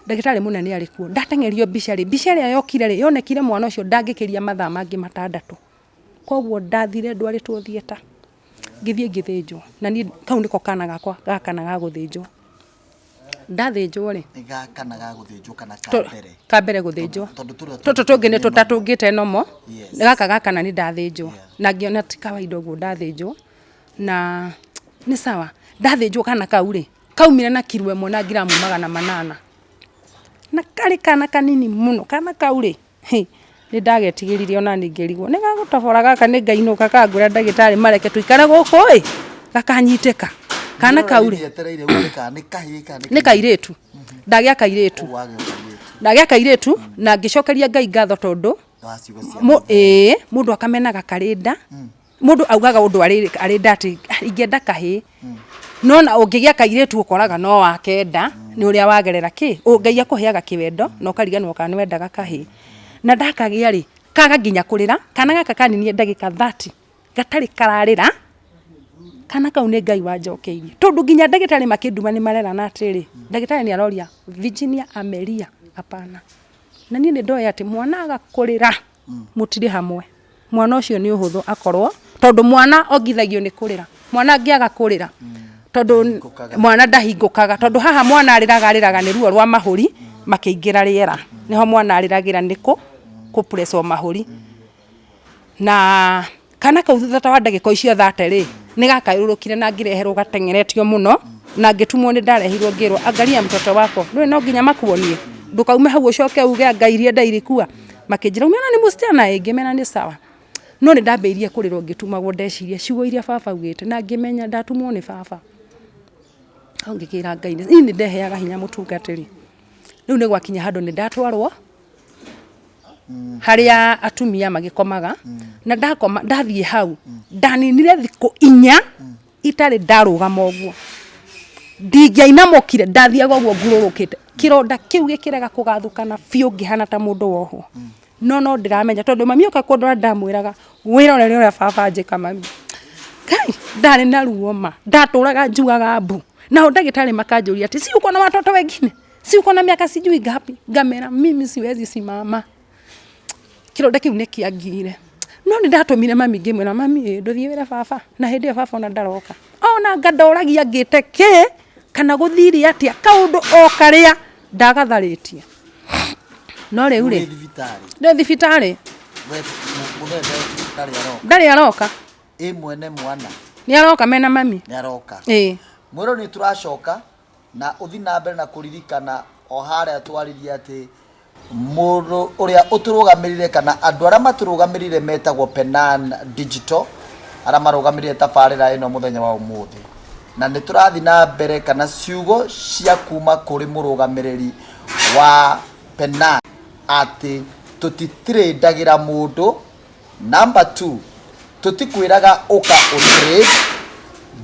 Speaker 1: ndagĩtarĩ mũnene arĩ kuo, ndateng'erio mbica rĩ, mbica ĩrĩa yokire rĩ, yonekire mwana ũcio ndangĩkĩria mathaa mangĩ 6. Koguo ndathire ndwarĩtwo theatre, ngĩthiĩ ngĩthĩnjwo, na niĩ kau nĩko kana gakwa ga kana ga gũthĩnjwo. Ndathĩnjwo rĩ,
Speaker 2: Nĩ ga kana ga gũthĩnjwo kana ka mbere?
Speaker 1: Ka mbere gũthĩnjwo.
Speaker 2: Tondũ tũrĩa
Speaker 1: tũtũ tũngĩ nĩ tũtatũngĩte nomo.
Speaker 2: Yes.
Speaker 1: Gaka ga kana nĩ ndathĩnjwo. Na ngĩona ti kawaida ũguo ndathĩnjwo. Na nĩ sawa. Ndathĩnjwo kana kau rĩ, kaumire na kiro ĩmwe na ngiramu 800. Na karĩ kana kanini mũno. Kana kau rĩ, Hĩ, nĩ ndagetigĩrire ona niĩ ngĩrigwo nĩ gagũtobora gaka nĩ ngainũka kangwĩra ndagĩtarĩ mareke tũikare gũkũ ĩ, gakanyitĩka. Kana kau rĩ,
Speaker 2: Etereire uge kana nĩ kahĩĩ kana
Speaker 1: nĩ kairĩtu. Ndagĩa kairĩtu.
Speaker 2: Ũguo wagĩa kairĩtu.
Speaker 1: Ndagĩa kairĩtu na ngĩcokeria Ngai ngatho tondũ
Speaker 2: Wa ciugo cia
Speaker 1: ĩĩ, mũndũ akamenaga karĩ nda. Mũndũ augaga ũndũ arĩ nda atĩ ingĩenda kahĩĩ. No na ũngĩgĩa kairĩtu ũkoraga no wakenda nĩ ũrĩa wagerera kĩ, Ngai akũheaga kĩwendo na ũkariganĩrwo kana nĩ wendaga kahĩĩ. Na ndakagĩa rĩ, kaga nginya kũrĩra, kana gaka kaninire ndagĩka 30 gatarĩ kararĩra, kana kau nĩ Ngai wanjokeirie. Tondũ nginya ndagĩtarĩ makĩnduma nĩ marerana atĩrĩrĩ, ndagĩtarĩ nĩ aroria Virginia amelia? Hapana. Na niĩ nĩ ndoĩ atĩ mwana aga kũrĩra mũtirĩ hamwe. Mwana ũcio nĩ ũhũthũ akorwo, tondũ mwana ongithagio nĩ kũrĩra. Mwana angĩaga kũrĩra, tondũ mwana ndahingũkaga, tondũ haha mwana arĩraga arĩraga nĩ ruo rwa mahũri makĩingĩra rĩera. Nĩho mwana arĩragĩra nĩ kũ press wo mahũri. Na kana kau thutha ta wa ndagĩka icio 30 rĩ, nĩ gakayũrũrũkire na ngĩreherwo gateng'eretio mũno, na ngĩtumwo nĩ ndarehirwo ngĩrwo angalia mtoto wako, ndũĩ no nginya makuonie, ndũkaume hau ũcoke uge anga iria ndairikua. Makĩnjĩra umeona ni msichana ĩ, ngĩmera nĩ sawa. No nĩ ndambĩrĩirie kũrĩra o ngĩtumagwo ndeciria ciugo iria baba augĩte na ngĩmenya ndatumwo nĩ baba. Hau ngĩkĩra Ngai niĩ nĩ ndeheaga hinya mũtungatĩri. Rĩu nĩ gwakinya handũ nĩ ndatwarwo harĩa atumia magĩkomaga na ndakoma ndathiĩ hau ndaninire thikũ 4 itarĩ ndarũgama ũguo. Ndingĩainamũkire ndathiaga ũguo ngurũrũkĩte. Kĩronda kĩu gĩkĩrega kũgathũkana biũ ngĩhana ta mũndũ wohwo. No no ndĩramenya tondũ mami oka kũndwara ndamwĩraga wĩrorere ũrĩa baba anjĩka mami. Kai ndarĩ na ruo ma, ndatũraga njugaga mbu. Nao ndagĩtarĩ makanjũria atĩ si uko na watoto wengine? Si uko na miaka sijui ngapi? Ngamera mimi siwezi simama. Kĩronda kĩu nĩ kĩangire. No nĩ ndatũmire mami ngĩmwĩra mami ĩ ndũthiĩ wĩre baba na hĩndĩ ĩyo baba ona ndaroka. Ona anga ndoragia ngĩte kĩ kana gũthire atĩa kaũndũ o karĩa ndagatharĩtie. No rĩu rĩ,
Speaker 2: Ũrĩ thibitarĩ.
Speaker 1: ndĩ thibitarĩ.
Speaker 2: We mũthee ndarĩ aroka.
Speaker 1: Ndarĩ aroka.
Speaker 2: Ĩ mwene mwana.
Speaker 1: Nĩ aroka mena mami.
Speaker 2: Nĩ aroka.
Speaker 1: Ĩĩ.
Speaker 2: Mwĩrwo nĩ tũracoka na ũthi na mbere na kũririkana o harĩa twaririe atĩ mũndũ ũrĩa ũtũrũgamĩrĩire kana andũ arĩa matũrũgamĩrĩire metagwo Penan Digital arĩa marũgamĩrĩire tabarĩra ĩno mũthenya wa ũmũthĩ. Na nĩ tũrathiĩ na mbere kana ciugo cia kuma kũrĩ mũrũgamĩrĩri wa Penan atĩ tũtitrĩndagĩra mũndũ. Number 2, tũtikwĩraga ũka ũ trade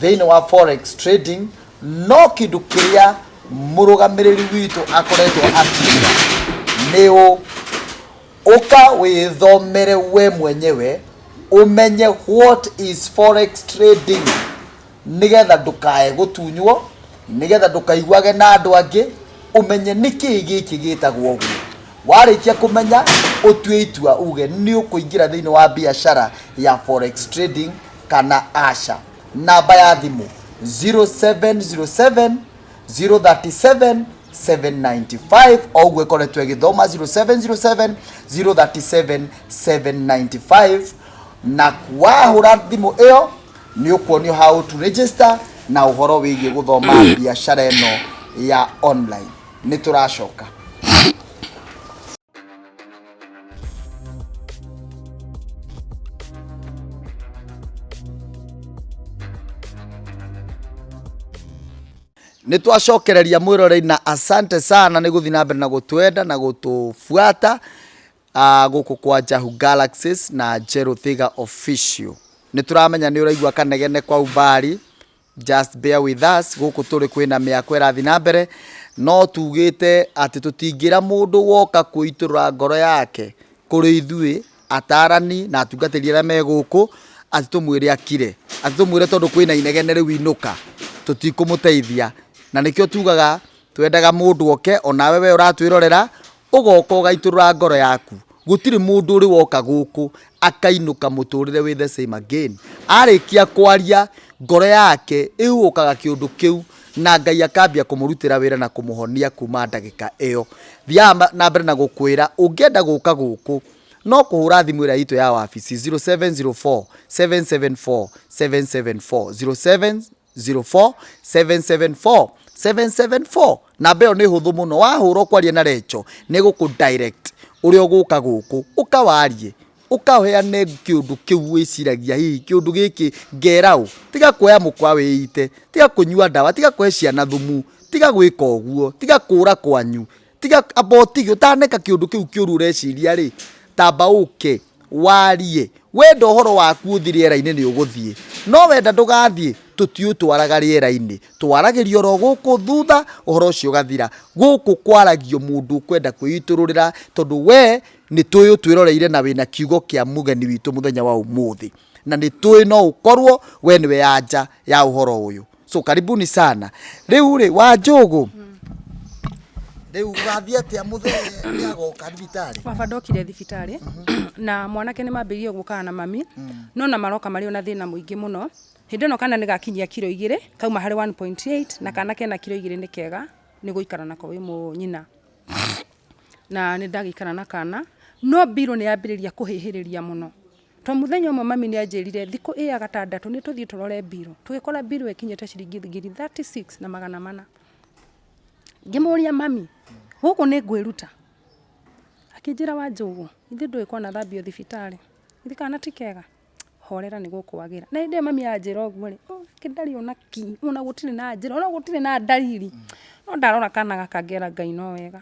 Speaker 2: thĩinĩ wa forex trading, no kĩndũ kĩrĩa mũrũgamĩrĩri witũ akoretwo akiuga nĩ ũ ũka wĩthomere we mwenyewe ũmenye what is forex trading nĩgetha ndũkae gũtunywo, nĩgetha ndũkaiguage na andũ angĩ, ũmenye nĩkĩĩ gĩkĩ gĩtagwo ũguo. Warĩkia kũmenya, ũtue itua uge nĩ ũkũingĩra thĩinĩ wa biacara ya forex trading. Kana aca. Namba ya thimũ 0707 037 795, o ũguo ĩkoretwo ĩgĩthoma 0707 037 795, na wahũra thimũ ĩyo nĩ ũkuonio how to register na ũhoro wĩgiĩ gũthoma biacara ĩno ya online. Nĩ tũracoka. Nĩ twacokereria mwĩrorei, na asante sana nĩ gũthiĩ na mbere na gũtwenda na gũtũbuata gũkũ kwa Jahu Galaxies na Njerũ Thiga Official. Nĩ tũramenya nĩ ũraigua kanegene kwa umbali, just bear with us. Gũkũ tũrĩ kwĩna mĩako ĩrathiĩ na mbere, no tugĩte atĩ tũtingĩra mũndũ woka kwĩitũrũra ngoro yake kũrĩ ithuĩ atarani na atungatĩri arĩa me gũkũ, atĩ tũmwĩre akire, atĩ tũmwĩre tondũ kwĩna inegene rĩu inũka, tũtikũmũteithia. Na nĩkĩo tugaga twendaga mũndũ oke, onawe we ũratwĩrorera, ũgoka ũgaitũrũra ngoro yaku. Gũtirĩ mũndũ ũrĩ woka gũkũ akainũka mũtũrĩre wĩ the same again. Arĩkia kwaria ngoro yake ĩhuhũkaga kĩũndũ kĩu, na Ngai akambia kũmũrutĩra wĩra na kũmũhonia kuma ndagĩka ĩyo. Thiaga na mbere na gũkwĩra, ũngĩenda gũka gũkũ no kũhũra thimũ ĩrĩa itũ ya wabici 0704 774 774, 0704 774 774. Namba ĩyo nĩ hũthũ mũno, wahũra ũkwaria na Recho, nĩ gũkũ direct ũrĩa ũgũka gũkũ, ũkawarie, ũkaheane kĩũndũ kĩu wĩciragia, hihi kĩũndũ gĩkĩ ngera ũ. Tiga kuoya mũkwa wĩite, tiga kũnyua ndawa, tiga kũhe ciana thumu, tiga gwĩka ũguo, tiga kũra kwanyu, tiga amba ũtige ũtaneka kĩũndũ kĩu kĩũru ũreciria rĩ, tamba ũke warie. Wenda ũhoro waku ũthi rĩera-inĩ nĩ ũgũthiĩ, no wenda ndũgathiĩ, tũtiũtwaraga rĩera-inĩ, twaragĩrio oro gũkũ thutha, ũhoro ũcio ũgathira. Gũkũ kwaragio mũndũ ũkwenda kwĩitũrũrĩra, tondũ we nĩ tũĩ ũtwĩroreire na wĩna kiugo kĩa mũgeni witũ mũthenya wa ũmũthĩ, na nĩ tũĩ no ũkorwo we nĩwe anja ya ũhoro ũyũ. So karibuni sana. Rĩu rĩ, Wanjũgũ, rĩu ũgathiĩ atĩa? Mũthee nĩ agoka thibitarĩ?
Speaker 1: Baba ndokire thibitarĩ na mwanake nĩ mambĩrĩirie gũkaga na mami, no na maroka marĩ ona thĩna mũingĩ mũno. Hĩndĩ ĩno kana nĩ gakinyia kiro 2, kauma harĩ 1.8, na kana kena kiro 2 nĩ kega nĩ gũikara nako wĩ mũnyina. Na nĩ ndagĩikara na kana, no mbirũ nĩ yambĩrĩria kũhĩhĩrĩria mũno. To mũthenya ũmwe mami nĩ anjĩrire thikũ ĩ ya gatandatũ nĩ tũthiĩ tũrore mbirũ. Tũgĩkora mbirũ ĩkinyĩte ciringi ngiri 36 na magana mana. Ngĩmũria, "Mami, gũkũ nĩ ngwĩruta?" Akĩnjĩra, "Wanjũgũ, ithuĩ ndũĩ kwanathambio thibitarĩ, githĩ kana ti kega, horera nĩ gũkwagĩra." Na hĩndĩ ĩyo mami anjĩra ũguo rĩ, nake ndarĩ ona ki, ona gũtirĩ na njĩra, ona gũtirĩ na ndariri. No ndarora kana gaka ngera Ngai no wega.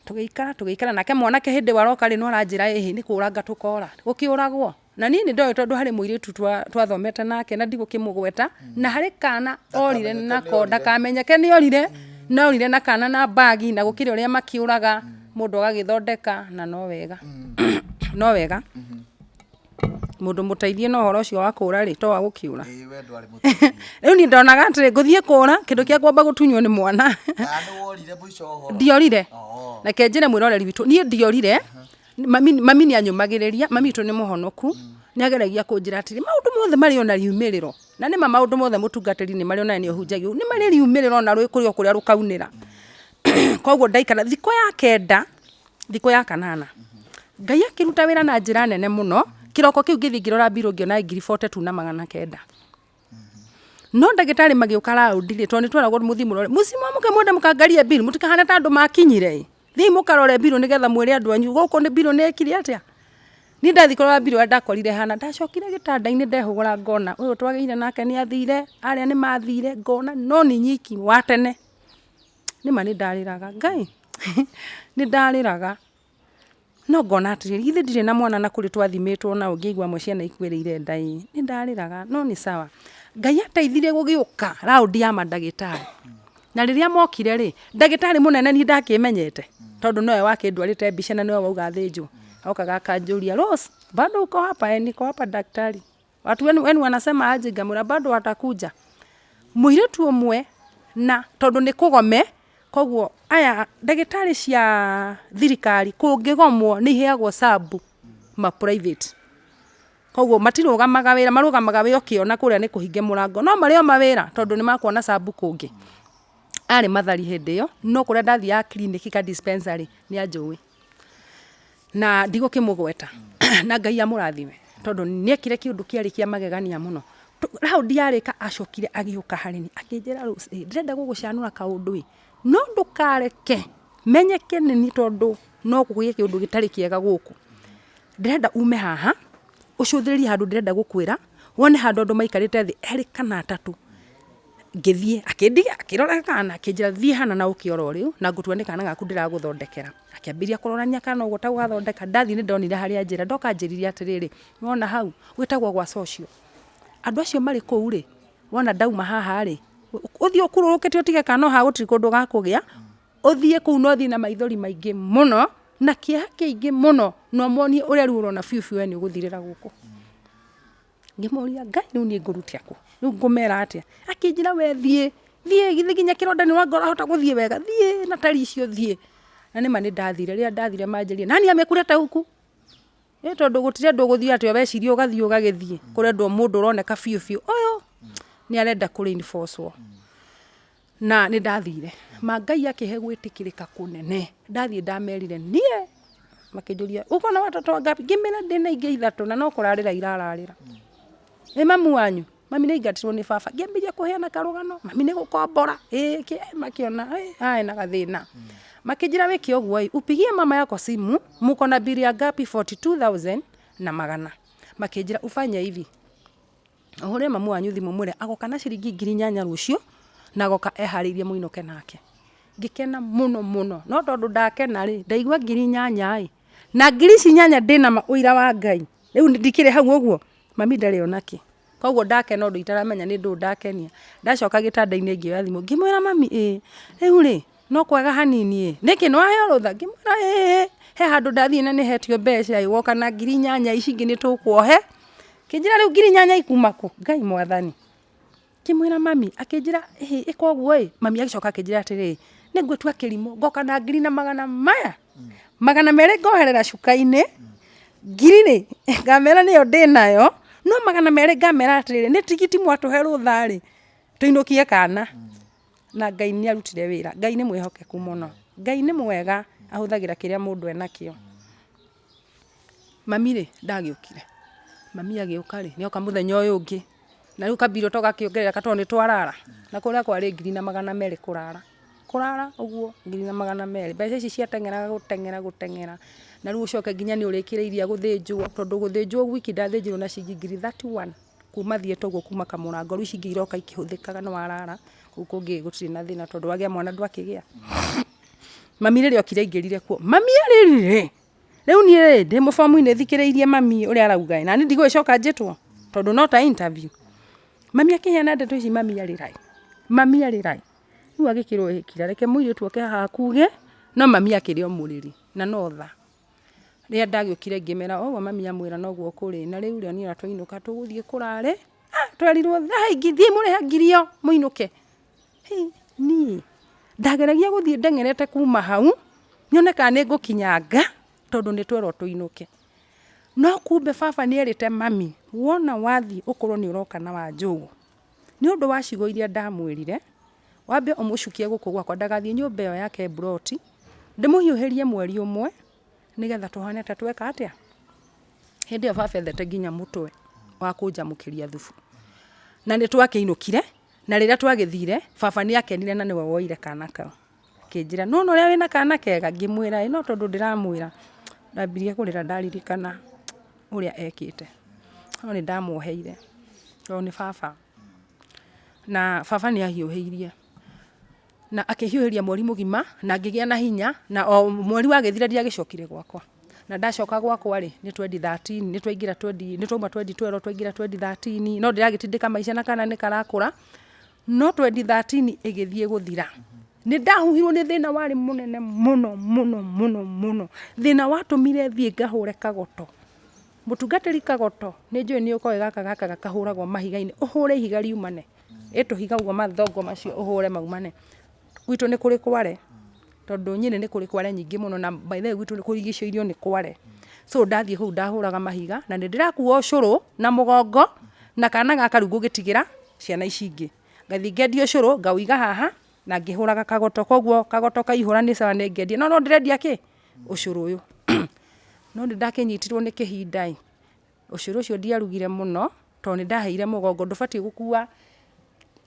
Speaker 1: Tũgĩikara tũgĩikara nake mwanake hĩndĩ ĩyo aroka rĩ, no aranjĩra, "Ĩhĩ, nĩ kũũranga tũkora, gũkĩũragwo." Na niĩ nĩ ndoĩ, tondũ harĩ mũirĩtu twathomete nake, na ndigũkĩmũgweta, na harĩ kana orire nako, ndakamenyeke nĩ orire, na orire na kana na mbagi, na gũkĩrĩ ũrĩa makĩũraga mũndũ agagĩthondeka, na no wega, no wega. Mũndũ mũteithie na ũhoro ũcio wa kũũra rĩ, to wa gũkĩũra.
Speaker 2: Ĩĩ, we ndwarĩ mũteithie.
Speaker 1: Rĩu niĩ ndonaga atĩrĩ, ngũthiĩ kũũra, kĩndũ kĩa kwamba gũtunywo nĩ mwana.
Speaker 2: Kana nĩ worire mũico wa ũhoro?
Speaker 1: Ndiorire.
Speaker 2: Oo.
Speaker 1: Reke njĩre mwĩroreri witũ, niĩ ndiorire. Mami, mami nĩ anyũmagĩrĩria, mami witũ nĩ mũhonoku, nĩ ageragia kũnjĩra atĩrĩ, maũndũ mothe marĩ ona riumĩrĩro. Na nĩma maũndũ mothe mũtungatĩri nĩ marĩ ona nĩ ũhunjagia, nĩ marĩ riumĩrĩro ona kũrĩ o kũrĩa rũkaunĩra. Koguo ndaikara thikũ ya kenda, thikũ ya kanana, Ngai akĩruta wĩra na njĩra nene mũno. Kĩroko kĩu ngĩthiĩ ngĩrora mbirũ ngĩona ngiri 42 na magana kenda. No ndagĩtarĩ magĩũka raũndi rĩ, tondũ nĩ tweragwo mũthiĩ mũrore, mũcimamũke mwende mũkangarie mbirũ, mũtikahane ta andũ makinyire ĩ. Thiĩi mũkarore mbirũ nĩgetha mwĩre andũ anyu gũkũ nĩ mbirũ nĩ ĩkire atĩa. Niĩ ndathiĩ kũrora mbirũ ũrĩa ndakorire hana, ndacokire gĩtanda-inĩ ndehũgũra ngona ũyũ twagĩire nake nĩ athire, arĩa nĩ mathire, ngona no niĩ nyiki wa tene. Nĩma nĩ ndarĩraga, Ngai nĩ ndarĩraga. No ngona atĩrĩrĩ, githĩ ndirĩ na mwana na kũrĩ twathimĩtwo nao ngĩigua amwe ciana ikuĩrĩire nda ĩ, nĩ ndarĩraga no nĩ sawa. Ngai ateithirie gũgĩũka raũndi ya mandagĩtarĩ, na rĩrĩa mokire rĩ, ndagĩtarĩ mũnene niĩ ndakĩmenyete, tondũ nowe wakĩndwarĩte mbica na nĩwe wauga thĩnjwo, okaga akanjũria, "Rose, bado uko hapa?" "Eh, niko hapa daktari." "Watu wenu wenu wanasema aje?" Ngamwĩra, "Bado watakuja." Mũirĩtu ũmwe, na tondũ nĩ kũgome, koguo aya ndagĩtarĩ cia thirikari kũngĩgomwo nĩ iheagwo sub ma private. Koguo matirũgamaga wĩra, marũgamaga wĩra ũkĩona kũrĩa nĩ kũhinge mũrango, no marĩ o mawĩra tondũ nĩ makuona cabu kũngĩ. Arĩ Mathari hĩndĩ ĩyo, no kũrĩa ndathiaga clinic ka dispensary nĩ anjũĩ. Na ndigũkĩmũgweta na Ngai amũrathime tondũ nĩ ekire kĩũndũ kĩarĩ kĩa magegania mũno. Raundi yarĩka acokire agĩũka harĩ niĩ akĩnjĩra Rose ĩ, ndĩrenda gũgũcanũra kaũndũ ĩ, no ndũkareke menyeke nĩ niĩ tondũ no kũgĩe kĩũndũ gĩtarĩ kĩega gũkũ. Ndĩrenda ume haha, ũcũthĩrĩrie handũ ndĩrenda gũkwĩra, wone handũ andũ maikarĩte thĩ erĩ kana atatũ. Ngĩthiĩ, akĩndiga, akĩrora kana, akĩnjĩra thiĩ hana na ũke oro rĩu, na ngũtua nĩ kana gaku ndĩragũthondekera. Akĩambĩrĩria kũrorania kana ũguo ta gũgathondeka, ndathiĩ nĩ ndonire harĩa anjĩra, ndoka anjĩrire atĩrĩrĩ, nĩ wona hau, gwĩtagwo gwa social. Andũ acio marĩ kũu rĩ, wona ndauma haha rĩ, ũthiĩ ũkururũkĩte ũtige kana o haha gũtirĩ kũndũ gakũgĩa, ũthiĩ kũu na ũthiĩ na maithori maingĩ mũno, na kĩeha kĩingĩ mũno, na ũmonie ũrĩa rĩu ũrona biũ biũ we nĩ ũgũthirĩra gũkũ. Ngĩmũria Ngai rĩu niĩ ngũruta kũ? Rĩu ngũmera atĩa? Akĩnjĩra we thiĩ, thiĩ githĩ nginya kĩronda nĩ wanga ũrahota gũthiĩ wega, thiĩ na tari icio thiĩ. Na nĩma nĩ ndathire, rĩrĩa ndathire manjĩrire nani amekuleta huku? Ĩ tondũ gũtirendwo gũthiĩ atĩa weciria ũgathiĩ ũgagĩthiĩ, kũrendwo mũndũ ũroneka biũ biũ ũyũ nĩ arenda kũ reinforce wo. Na nĩ ndathire, ma Ngai akĩhe gwĩtĩkĩrĩka kũnene, ndathiĩ ndamerire niĩ, makĩnjũria uko na watoto wangapi? Ngĩmera ndĩna ingĩ ithatũ na no kũrarĩra irararĩra. Ĩ mamu wanyu? Mami nĩ aingatirwo nĩ baba. Ngĩambĩrĩria kũheana karũgano, mami nĩ gũkombora, ĩ kĩ, makĩona haha hena gathĩna. Makĩnjĩra wĩke ũguo ĩ, upigie mama yako simu, muko na bili ya ngapi? 42,000 na magana. Makĩnjĩra ufanye hivi, ũhũrĩre mamu wanyu thimũ ũmwĩre agoka na ciringi 8000 rũciũ, na agoka eharĩirie mũinũke nake. Ngĩkena mũno mũno, no tondũ ndakena rĩ, ndaigua 8000 ĩ, na ngiri ici inyanya ndĩna ma ũira wa Ngai, rĩu ndikĩrĩ hau ũguo, mami ndarĩ ona kĩ. Koguo ndakena ũndũ itaramenya nĩ ndũ ndakenia. Ndacoka gĩtanda-inĩ ngĩoya thimũ, ngĩmwĩra mami ĩĩ, rĩu rĩ, no kwega hanini ĩ, nĩkĩ nĩ waheo rũtha? Ngĩmwĩra ĩĩ, he handũ ndathiĩ na nĩ hetio mbeca ĩ, woka na 8000 ici ingĩ nĩ tũkuohe. Akĩnjĩra rĩu 8000 ikuma kũ? Ngai mwathani. Ngĩmwĩra mami, akĩnjĩra ĩhĩ ĩka ũguo ĩ, mami agĩcoka akĩnjĩra atĩrĩrĩ, nĩ ngwĩtua kĩrimũ, ngoka na ngiri na magana maya, 200 ngoherera cuka-inĩ, ngiri rĩ, ngamera nĩyo ndĩnayo, no 200 ngamera atĩrĩrĩ, nĩ tigiti mwatũhe rũtha rĩ, tũinũkie kana. Na Ngai nĩ arutire wĩra, Ngai nĩ mwĩhokeku mũno, Ngai nĩ mwega, ahũthagĩra kĩrĩa mũndũ enakĩo. Mami rĩ, ndagĩũkire, mami agĩũka rĩ, nĩoka mũthenya ũyũ ũngĩ, na rĩu kambirũ tũgakĩongerera tondũ nĩ twarara, na kũrĩa kwarĩ 1200 kũrara, kũrara ũguo 1200, mbeca ici ciateng'eraga gũteng'era gũteng'era, na rĩu ũcoke nginya nĩ ũrĩkĩrĩirie gũthĩnjwo, tondũ gũthĩnjwo gwiki ndathĩnjirwo na ciringi ngiri 31, kuma thiĩte ũguo kuma kamũrango, rĩu ici ingĩ iroka ikĩhũthĩkaga nĩ warara, kũu kũngĩ gũtirĩ na thĩna tondũ wagĩa mwana ndwakĩgĩa. Mami rĩrĩa okire aingĩrire kuo, mami arĩrire, rĩu niĩ rĩ, ndĩ mũbomu-inĩ thikĩrĩirie mami ũrĩa arauga ĩ, nani ndigũgĩcoka njĩtwo, tondũ no ta interview. Mami akĩheana ndeto ici mami arĩra ĩ, mami arĩra ĩ, rĩu agĩkĩrwo ĩ kira reke mũirĩtu oke haha akuge, no mami akĩrĩ o mũrĩri na no tha. Rĩrĩa ndagĩũkire ngĩmera ũguo mami amwĩra noguo kũrĩ, na rĩu rĩ, niĩ ona twainũka tũgũthiĩ kũrarĩ, twerirwo thiĩi mũrĩhe ngiri ĩyo mũinũke. Hĩ niĩ ndageragia gũthiĩ ndeng'erete kuma hau, nyone kana nĩ ngũkinyanga, tondũ nĩ twerwo tũinũke. No kumbe baba nĩ erĩte mami, wona wathiĩ ũkorwo nĩ ũroka na Wanjũgũ. Nĩ ũndũ wa ciugo iria ndamwĩrire, wambe ũmũcukie gũkũ gwakwa ndagathiĩ nyũmba ĩyo yake mburoti, ndĩmũhiũhĩrie mweri ũmwe, nĩgetha tũhane ta tweka atĩa. Hĩndĩ ĩyo baba ethete nginya mũtwe wa kũnjamũkĩria thubu. Na nĩ twakĩinũkire, Na rĩrĩa twagĩthire, baba nĩ akenire na nĩwe woire kana kau. Akĩnjĩra, nĩwona ũrĩa wĩna kana kega? Ngĩmwĩra ĩĩ no tondũ ndĩramwĩra. Ndambirie kũrĩra ndaririkana ũrĩa ekĩte. No nĩ ndamuoheire tondũ nĩ baba. Na baba nĩ ahiũhĩirie. Na akĩhiũhĩria mweri mũgima, na ngĩgĩa na hinya, na o mweri wagĩthira ndiagĩcokire gwakwa. Na ndacoka gwakwa rĩ, nĩ 2013, nĩ twaingĩra twenty, nĩ twauma 2012 twaingĩra 2013, no ndĩragĩtindĩka maica na kana nĩ karakũra, no 2013 ĩgĩthiĩ gũthira, nĩ ndahuhirwo nĩ thĩna warĩ mũnene mũno mũno mũno mũno, thĩna watũmire thiĩ ngahũre kagoto. Mũtungatĩri kagoto, nĩ njũĩ nĩ ũkoĩ gaka gaka kahũragwo mahiga-inĩ, ũhũre ihiga riumane. Ĩ tũhiga ũguo mathongo macio ũhũre maumane. Gwitũ nĩ kũrĩ kware. Tondũ Nyĩrĩ nĩ kũrĩ kware nyingĩ mũno na by the way gwitũ kũrigicĩirio nĩ kware. So ndathiĩ kũu ndahũraga mahiga na nĩ ndĩrakua ũcũrũ na mũgongo na kana gaka rĩu ngũgĩtigĩra ciana ici ingĩ. Ngathiĩ ngendia ũcũrũ ngaũiga haha na ngĩhũraga kagoto koguo kagoto kaihũra nĩ sawa nĩ ngendia. No no ndĩrendia kĩ? Ũcũrũ ũyũ. No nĩ ndakĩnyitirwo nĩ kĩhinda ĩ, ũcũrũ ũcio ndiarugire mũno tondũ nĩ ndaheire mũgongo. Ndũbatiĩ gũkua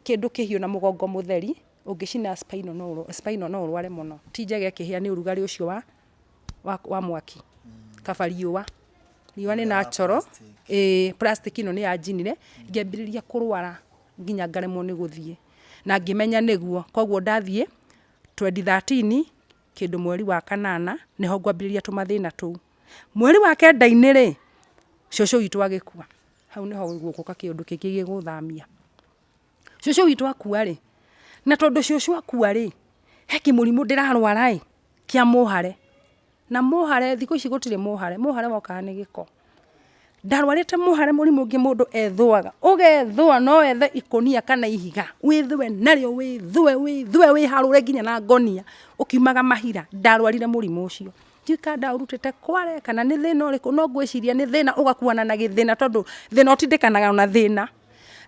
Speaker 1: kĩndũ kĩhiũ na mũgongo mũtheri. Ũngĩcina spinal no spinal no ũrware mũno. Ti njega ĩkĩhĩa nĩ ũrugarĩ ũcio wa wa wa mwaki. Kaba riũa. Riũa nĩ natural. Ĩĩ plastic ĩno nĩ yanjinire, ngĩambĩrĩria kũrwara nginya ngaremwo nĩ gũthiĩ. Na ngĩmenya nĩguo. Koguo ndathiĩ 2013 kĩndũ mweri wa kanana nĩho ngwambĩrĩria tũmathĩna tũu. Mweri wa kenda-inĩ rĩ, cũcũ witũ agĩkua. Hau nĩho gũgũka kĩũndũ kĩngĩ gĩgũthamia. Cũcũ witũ akua rĩ, na tondũ cũcũ akua rĩ, he kĩmũrimũ ndĩrarwara ĩ, kĩa mũhare. Na mũhare thikũ ici gũtirĩ mũhare, mũhare wokaga nĩ gĩko. Ndarwarĩte mũhare mũrimũ ũngĩ mũndũ ethũaga, ũgethũa no wethe ikũnia kana ihiga, wĩthũe narĩo wĩthũe wĩthũe wĩharũre nginya na ngonia, ũkiumaga mahira. Ndarwarire mũrimũ ũcio. Ndiũĩ kana ndaũrutĩte kware kana nĩ thĩna ũrĩkũ, no ngwĩciria nĩ thĩna ũgakuana na gĩthĩna tondũ thĩna ũtindĩkanaga na thĩna.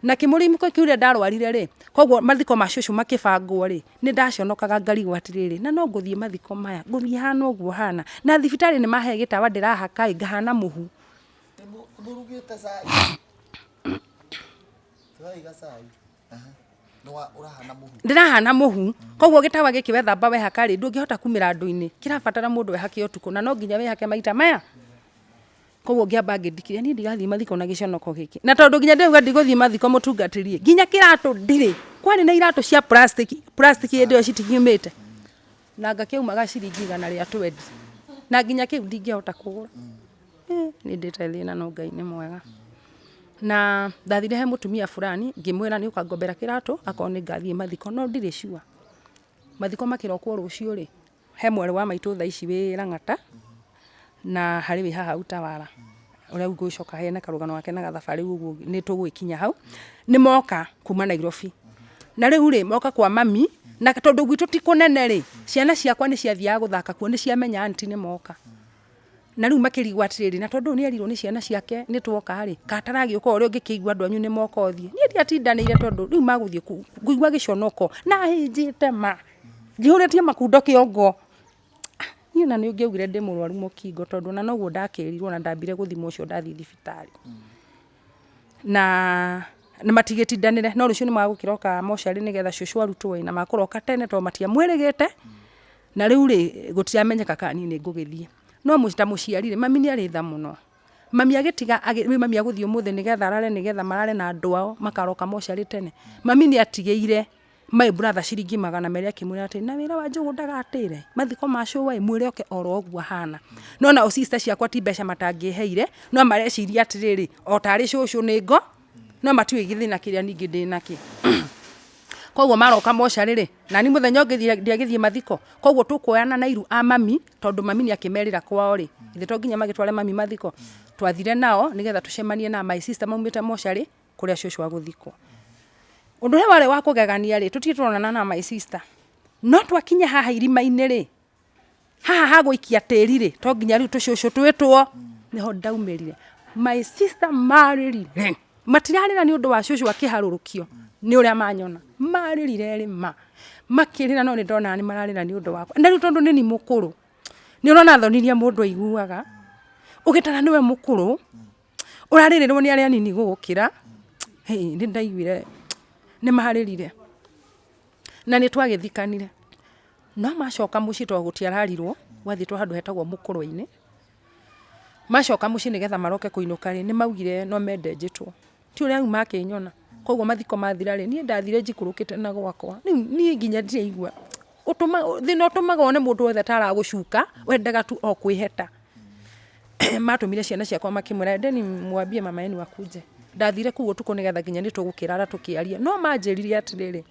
Speaker 1: Na kĩmũrimũ kĩu rĩrĩa ndarwarire rĩ, koguo mathiko ma cũcũ makĩbangwo rĩ, nĩ ndaconokaga ngarigwo atĩrĩrĩ, na no ngũthiĩ mathiko maya, ngũthiĩ hana ũguo hana? Na thibitarĩ nĩ mahe gĩtawa ndĩrahaka ĩ, ngahana mũhu.
Speaker 2: Nĩ mũrugĩte cai? Tũraiga cai. Aha. Nĩ ũrahana mũhu.
Speaker 1: Ndĩrahana mũhu. Koguo gĩtawa gĩkĩ wethamba wehaka rĩ, ndũngĩhota kumĩra andũ-inĩ. Kĩrabatara mũndũ ehake ũtukũ na no nginya wĩhake maita maya. Koguo ngĩamba ngĩthikĩrĩria niĩ ndigathiĩ mathiko na gĩconoko gĩkĩ. Na tondũ nginya ndĩrauga ndigũthiĩ mathiko mũtungatĩri ĩ, nginya kĩratũ ndirĩ. Kwarĩ na iratũ cia plastic, plastic hĩndĩ ĩyo citikiumĩte. Na anga kĩaumaga ciringi 120. Na nginya kĩu ndingĩhota kũgũra. Nĩ ndĩte thĩna no Ngai nĩ mwega. Na ndathire he mũtumia fulani ngĩmwĩra nĩ ũkangombera kĩratũ akorwo nĩ ngathiĩ mathiko no ndirĩ sure. Mathiko makĩrokwo rũciũ rĩ, he mwarĩ wa maitũ thaa ici wĩ Lang'ata na harĩ wĩ haha Utawala ũrĩa ngũcoka heane karũgano gake na gathabarĩ ũguo nĩ tũgũgĩkinya hau. Nĩ moka kuma Nairobi. Na rĩu rĩ, moka kwa mami na tondũ gwitũ ti kũnene rĩ, ciana ciakwa nĩ ciathiaga gũthaka kuo nĩ ciamenya aunty nĩ moka. Na rĩu makĩrigwo atĩrĩrĩ, na tondũ ũyũ nĩ erirwo nĩ ciana ciake nĩ twoka rĩ, ka ataragĩũka ũrĩa ũngĩkĩigua andũ anyu nĩ moka ũthiĩ. Niĩ ndiatindanĩire tondũ rĩu magũthiĩ kũu ngũigua gĩconoko na hĩnjĩte ma, njihũrĩtie makundo kĩongo. Niĩ ona nĩ ũngĩaugire ndĩ mũrwaru mũkingo tondũ ona noguo ndakĩrirwo na ndambire gũthimwo ũcio ndathiĩ thibitarĩ. Na matigĩtindanĩre no rũciũ nĩ magũkĩroka mocarĩ nĩgetha cũcũ arutwo ĩ, na makũroka tene tondũ matiamwĩrĩgĩte. Na rĩu rĩ, gũtiramenyeka kana niĩ nĩ ngũgĩthiĩ. No ta mũciari rĩ, mami nĩ arĩ tha mũno. Mami agĩtiga, rĩu mami agũthiĩ ũmũthĩ nĩgetha arare nĩgetha marare na andũ ao makaroka mocarĩ tene. Mami nĩ atigĩire my brother ciringi 200 akĩmwĩra atĩrĩ, na wĩra wa Njũgũ ndagatĩre, mathiko ma cũwe ĩ, mwĩre oke oro ũguo ahana. No nao sister ciakwa ti mbeca matangĩheire, no mareciria atĩrĩrĩ, o tarĩ cũcũ nĩ ngo, no matiũĩ gĩthĩna kĩrĩa ningĩ ndĩnakĩo. Koguo maroka mocarĩ rĩ, nani mũthenya ũngĩ ndiagĩthiĩ mathiko, koguo tũkuoyana na iru a mami, tondũ mami nĩ akĩmerĩra kwao rĩ, githĩ to nginya magĩtware mami mathiko, twathire nao nĩgetha tũcemanie na my sister maumĩte mocarĩ kũrĩa cũcũ agũthikwo. Ũndũ ũrĩa warĩ wa kũgegania rĩ, tũtirĩ tũronana na my sister, no twakinya haha irima-inĩ rĩ, haha ha gũikia tĩri rĩ, to nginya rĩu tũcũcũ twĩtwo, nĩho ndaumĩrire. My sister marĩrire, matirarĩra nĩ ũndũ wa cũcũ akĩharũrũkio nĩ ũrĩa manyona, marĩrire erĩ ma, makĩrĩra no nĩ ndonaga nĩ mararĩra nĩ ũndũ wakwa. Na rĩu tondũ nĩ niĩ mũkũrũ, nĩ ũrona thoni iria mũndũ aiguaga, ũgĩtara nĩwe mũkũrũ, ũrarĩrĩrwo nĩ arĩa anini gũgũkĩra, nĩ ndaiguire nĩ marĩrire. Na nĩ twagĩthikanire. No macoka mũciĩ tondũ gũtiararirwo, gwathiĩtwo handũ hetagwo mũkũrwe-inĩ, macoka mũciĩ nĩgetha maroke kũinũka rĩ, nĩ maugire no mende njĩtwo. Ti ũrĩa rĩu makĩnyona, koguo mathiko mathira rĩ, niĩ ndathire njikũrũkĩte na gwakwa, rĩu niĩ nginya ndiraigua, thĩna ũtũmaga wone mũndũ wothe ta aragũcuka, wendaga tu o kwĩheta. Matũmire ciana ciakwa makĩmwĩra endeni mwambie mama yenu akuje. Ndathire kũu ũtukũ nĩgetha nginya nĩ tũgũkĩrara tũkĩaria, no manjĩrire atĩrĩrĩ,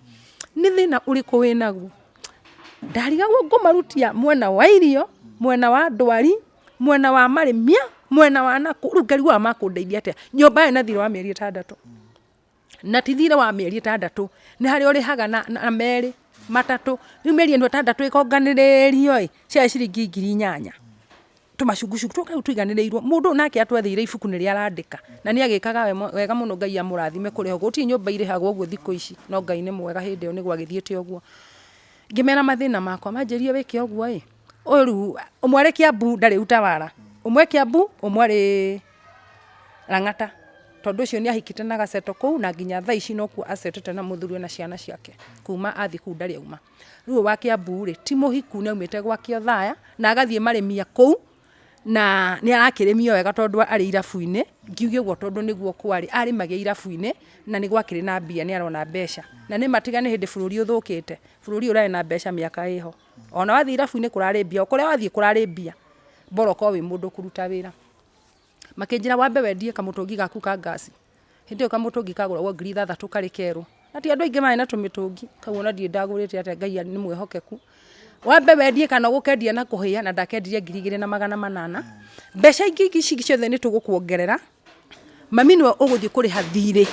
Speaker 1: nĩ thĩna ũrĩkũ wĩnaguo? Ndarigagwo ngũmarutia mwena wa irio, mwena wa ndwari, mwena wa marĩmia, mwena wa nakũ, rĩu ngarigwo aya makũndeithia atĩa? Nyũmba ĩyo ĩna thirĩ wa mĩeri ĩtandatũ, na ti thirĩ wa mĩeri ĩtandatũ, nĩ harĩa ũrĩhaga na merĩ. Matatũ. Rĩu mĩeri ĩno ĩtandatũ ĩkonganĩrĩrio ĩ, ciarĩ ciringi 8000. Tũmacungucungu tũka rĩu tũiganĩrĩirwo. Mũndũ ũyũ nake atwetheire ibuku nĩrĩo arandĩka. Na nĩ agĩkaga wega mũno Ngai amũrathime kũrĩhwo. Gũtirĩ nyũmba irĩhagwo ũguo thikũ ici, no Ngai nĩ mwega hĩndĩ ĩyo nĩ gwagĩthiĩte ũguo. Ngĩmera mathĩna makwa, manjĩrire wĩke ũguo ĩ, ũyũ rĩu, ũmwe arĩ Kiambu ndarĩ Utawala, ũmwe e Kiambu, ũmwe arĩ Lang'ata. Tondũ ũcio nĩ ahikĩte na agasettle kũu na nginya thaa ici nokuo acetete na mũthuriwe na ciana ciake. Kuma athiĩ kũu ndarĩ auma. Rĩu ũyũ wa Kiambu rĩ, ti mũhiku nĩ aumĩte gwake Othaya na agathiĩ marĩmia kũu na nĩ arakĩrĩmio wega tondũ arĩ irabu-inĩ. Ngiuge ũguo tondũ nĩguo kwarĩ, arĩmagia irabu-inĩ na nĩ gwakĩrĩ na mbia nĩ arona mbeca. Na nĩ ma tiga nĩ hĩndĩ bũrũri ũthũkĩte, bũrũri ũyũ ũrarĩ na mbeca mĩaka ĩho. Ona wathiĩ irabu-inĩ kũrarĩ mbia, o kũrĩa wathiĩ kũrarĩ mbia, bora ũkorwo wĩ mũndũ ũkũruta wĩra. Makĩnjĩra wambe wendie kamũtũngi gaku ka ngaci. Hĩndĩ ĩyo kamũtũngi kagũragwo 6000 karĩ kerũ. Na ti andũ aingĩ marĩ na tũmĩtũngi, kau ona ndirĩ ndagũrĩte atĩa Ngai nĩ mwĩhokeku. Wambe wendie kana ũgũkendia na kũhĩa na ndakendirie 2800. Mbeca ingĩ ici ciothe nĩ tũgũkuongerera, mami nĩwe ũgũthiĩ kũrĩha thirĩ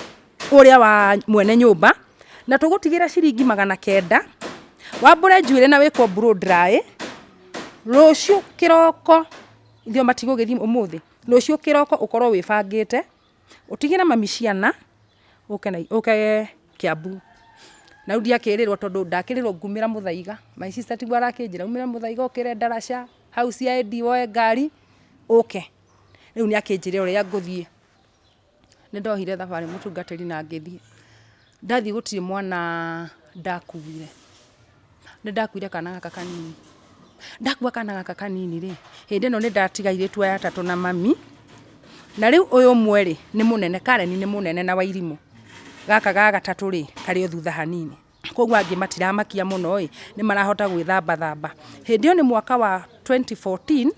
Speaker 1: ũrĩa wa mwene nyũmba, na tũgũtigĩra ciringi 900, wambũre njuĩrĩ na wĩkwo blow dry, rũciũ kĩroko Ithuĩ matigũgĩthiĩ ũmũthĩ, rũciũ kĩroko ũkorwo wĩbangĩte, ũtigĩre mami ciana, ũke ũke Kiambu. Na rĩu ndiakĩrĩrwo tondũ ndakĩrĩrwo ngumĩra Mũthaiga, my sister tiguo arakĩnjĩra umĩre Mũthaiga ũkĩre ndaraca hau CID woe ngari ũke. Rĩu nĩ akĩnjĩra ũrĩa ngũthiĩ. Nĩ ndohire thabarĩ mũtungatĩri na ngĩthiĩ. Ndathiĩ gũtirĩ mwana ndakuire. Nĩ ndakuire kana gaka kanini. Ndakua kana gaka kanini rĩ, hĩndĩ ĩno nĩ ndatiga airĩtu aya atatũ na mami, na rĩu ũyũ ũmwe rĩ, nĩ mũnene, Karen nĩ mũnene na Wairimũ. Gaka ga gatatũ rĩ, karĩ o thutha hanini. Koguo angĩ matiramakia mũno ĩ, nĩ marahota gwĩthambathamba. Hĩndĩ ĩyo nĩ mwaka wa 2014,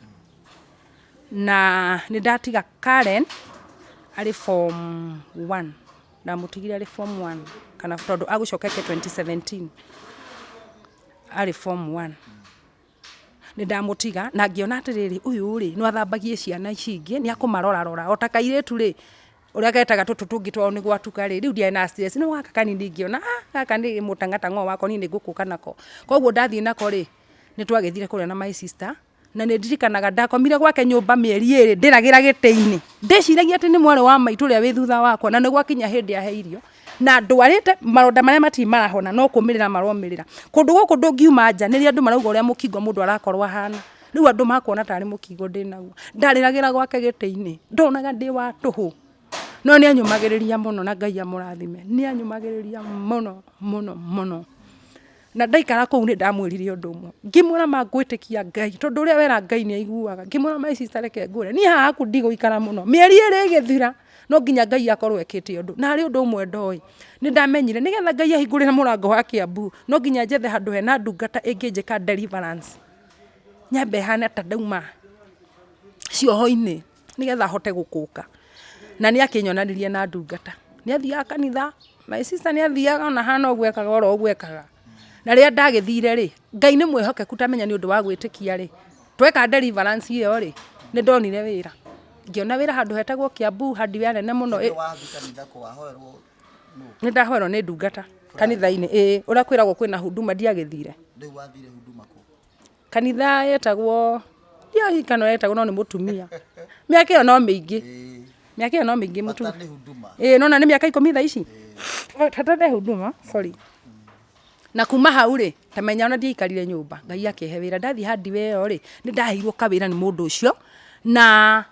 Speaker 1: na nĩ ndatiga Karen arĩ form one, ndamũtigire arĩ form one kana tondũ agũcoka eke 2017, arĩ form one. Nĩ ndamũtiga na ngĩona atĩrĩrĩ, ũyũ rĩ, no athambagie ciana ici ingĩ, nĩ akũmarorarora, o ta kairĩtu rĩ, ũrĩa getaga tũtũ tũngĩ twao nĩ gwatuka rĩ, rĩu ndiarĩ na stress, no gaka kanini ngĩona ah, gaka nĩ mũtang'atang'o wakwa niĩ nĩ ngũkũka nako. Koguo ndathiĩ nako rĩ, nĩ twagĩthire kũrĩa na my sister, na nĩ ndirikanaga ndakomire gwake nyũmba mĩeri ĩrĩ ndĩragĩra gĩtĩ-inĩ, ndĩciragia atĩ nĩ mwarĩ wa maitũ ũrĩa wĩ thutha wakwa, na nĩ gwakinya hĩndĩ ahe irio, na ndwarĩte maronda marĩa matirĩ marahona no kũmĩrĩra maromĩrĩra. Kũndũ gũkũ ndũngiuma nja nĩrĩo andũ marauga ũrĩa mũkingo mũndũ arakorwo ahana, rĩu andũ makuona tarĩ mũkingo ndĩnaguo. Ndarĩragĩra gwake gĩtĩ-inĩ, ndonaga ndĩ wa tũhũ, no nĩ anyũmagĩrĩria mũno na Ngai amũrathime, nĩ anyũmagĩrĩria mũno mũno mũno. Na ndaikara kũu nĩ ndamwĩrire ũndũ ũmwe, ngĩmwĩra ma ngwĩtĩkia Ngai, tondũ ũrĩa wera Ngai nĩ aiguaga, ngĩmwĩra my sister reke ngwĩre, niĩ haha haku ndigũikara mũno, mĩeri ĩrĩ ĩgĩthira, no nginya Ngai akorwo ekĩte ũndũ. Na harĩ ũndũ ũmwe ndoĩ, nĩ ndamenyire nĩgetha Ngai ahingũrĩre mũrango wa Kiambu, no nginya njethe handũ hena ndungata ĩngĩnjĩka deliverance, nyambe hane ta ndauma cioho-inĩ. Nĩgetha hote gũkũka. Na nĩ akĩnyonanirie na ndungata. Nĩ athiaga kanitha, my sister nĩ athiaga ona hana ũguo ekaga oro ũguo ekaga. Na rĩrĩa ndagĩthire rĩ, Ngai nĩ mwĩhokeku tamenya nĩ ũndũ wa gwĩtĩkia rĩ, tweka deliverance ĩyo rĩ, nĩ ndonire wĩra. Ngĩona wĩra handũ hetagwo Kiambu hardware nene mũno. Nĩ ndahoerwo nĩ ndungata kanitha-inĩ, ĩĩ ũrĩa kwĩragwo kwĩna huduma ndiagĩthire.
Speaker 2: Rĩu wathire huduma kũ?
Speaker 1: Kanitha yetagwo, ndiririkana ũrĩa yetagwo no nĩ mũtumia. Mĩaka ĩyo no mĩingĩ. Mĩaka ĩyo no mĩingĩ
Speaker 2: Bata nĩ huduma.
Speaker 1: Ĩĩ nĩwona nĩ mĩaka 10 thaa ici. Bata nĩ huduma, sorry. Na kuma hau rĩ, ta menya ona ndiaikarire nyũmba, Ngai akĩhe wĩra. Ndathiĩ hardware ĩyo rĩ, nĩ ndaheirwo kawĩra nĩ mũndũ ũcio, na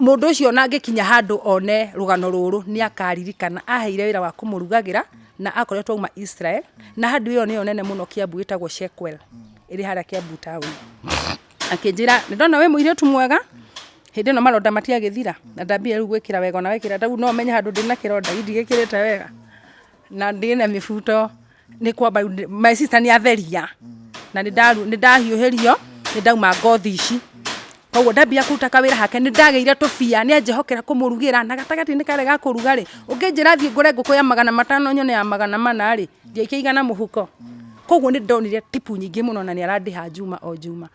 Speaker 1: Mũndũ ũcio ona angĩkinya handũ one rũgano rũrũ nĩ akaririkana aheire wĩra wa kũmũrugagĩra na akoretwo auma Israel na handũ ĩyo nĩyo nene mũno Kiambu ĩtagwo Shekwel ĩrĩ harĩa Kiambu town. Akĩnjĩra nĩ ndona wĩ mũirĩtu mwega hĩndĩ ĩno maronda matiagĩthira na ndambire rĩu gwĩkĩra wega ona wekĩra rĩu no ũmenye handũ ndĩna kĩronda ndigĩkĩrĩte wega na ndĩna mĩbuto nĩ kwamba my sister nĩ atheria na nĩ ndahiũhĩrio nĩ ndauma ngothi ici koguo ndambia kũruta kawĩra hake nĩ ndagĩire tũbia nĩ anjĩhokera kũmũrugĩra na gatagatĩ-inĩ karĩa ga kũruga rĩ ũngĩnjĩra thiĩ ngũre ngũkũ ya 500 nyone ya 400 rĩ ndiaikia 100 mũhuko koguo nĩ ndonire tipu nyingĩ mũno na nĩ arandĩha njuma o njuma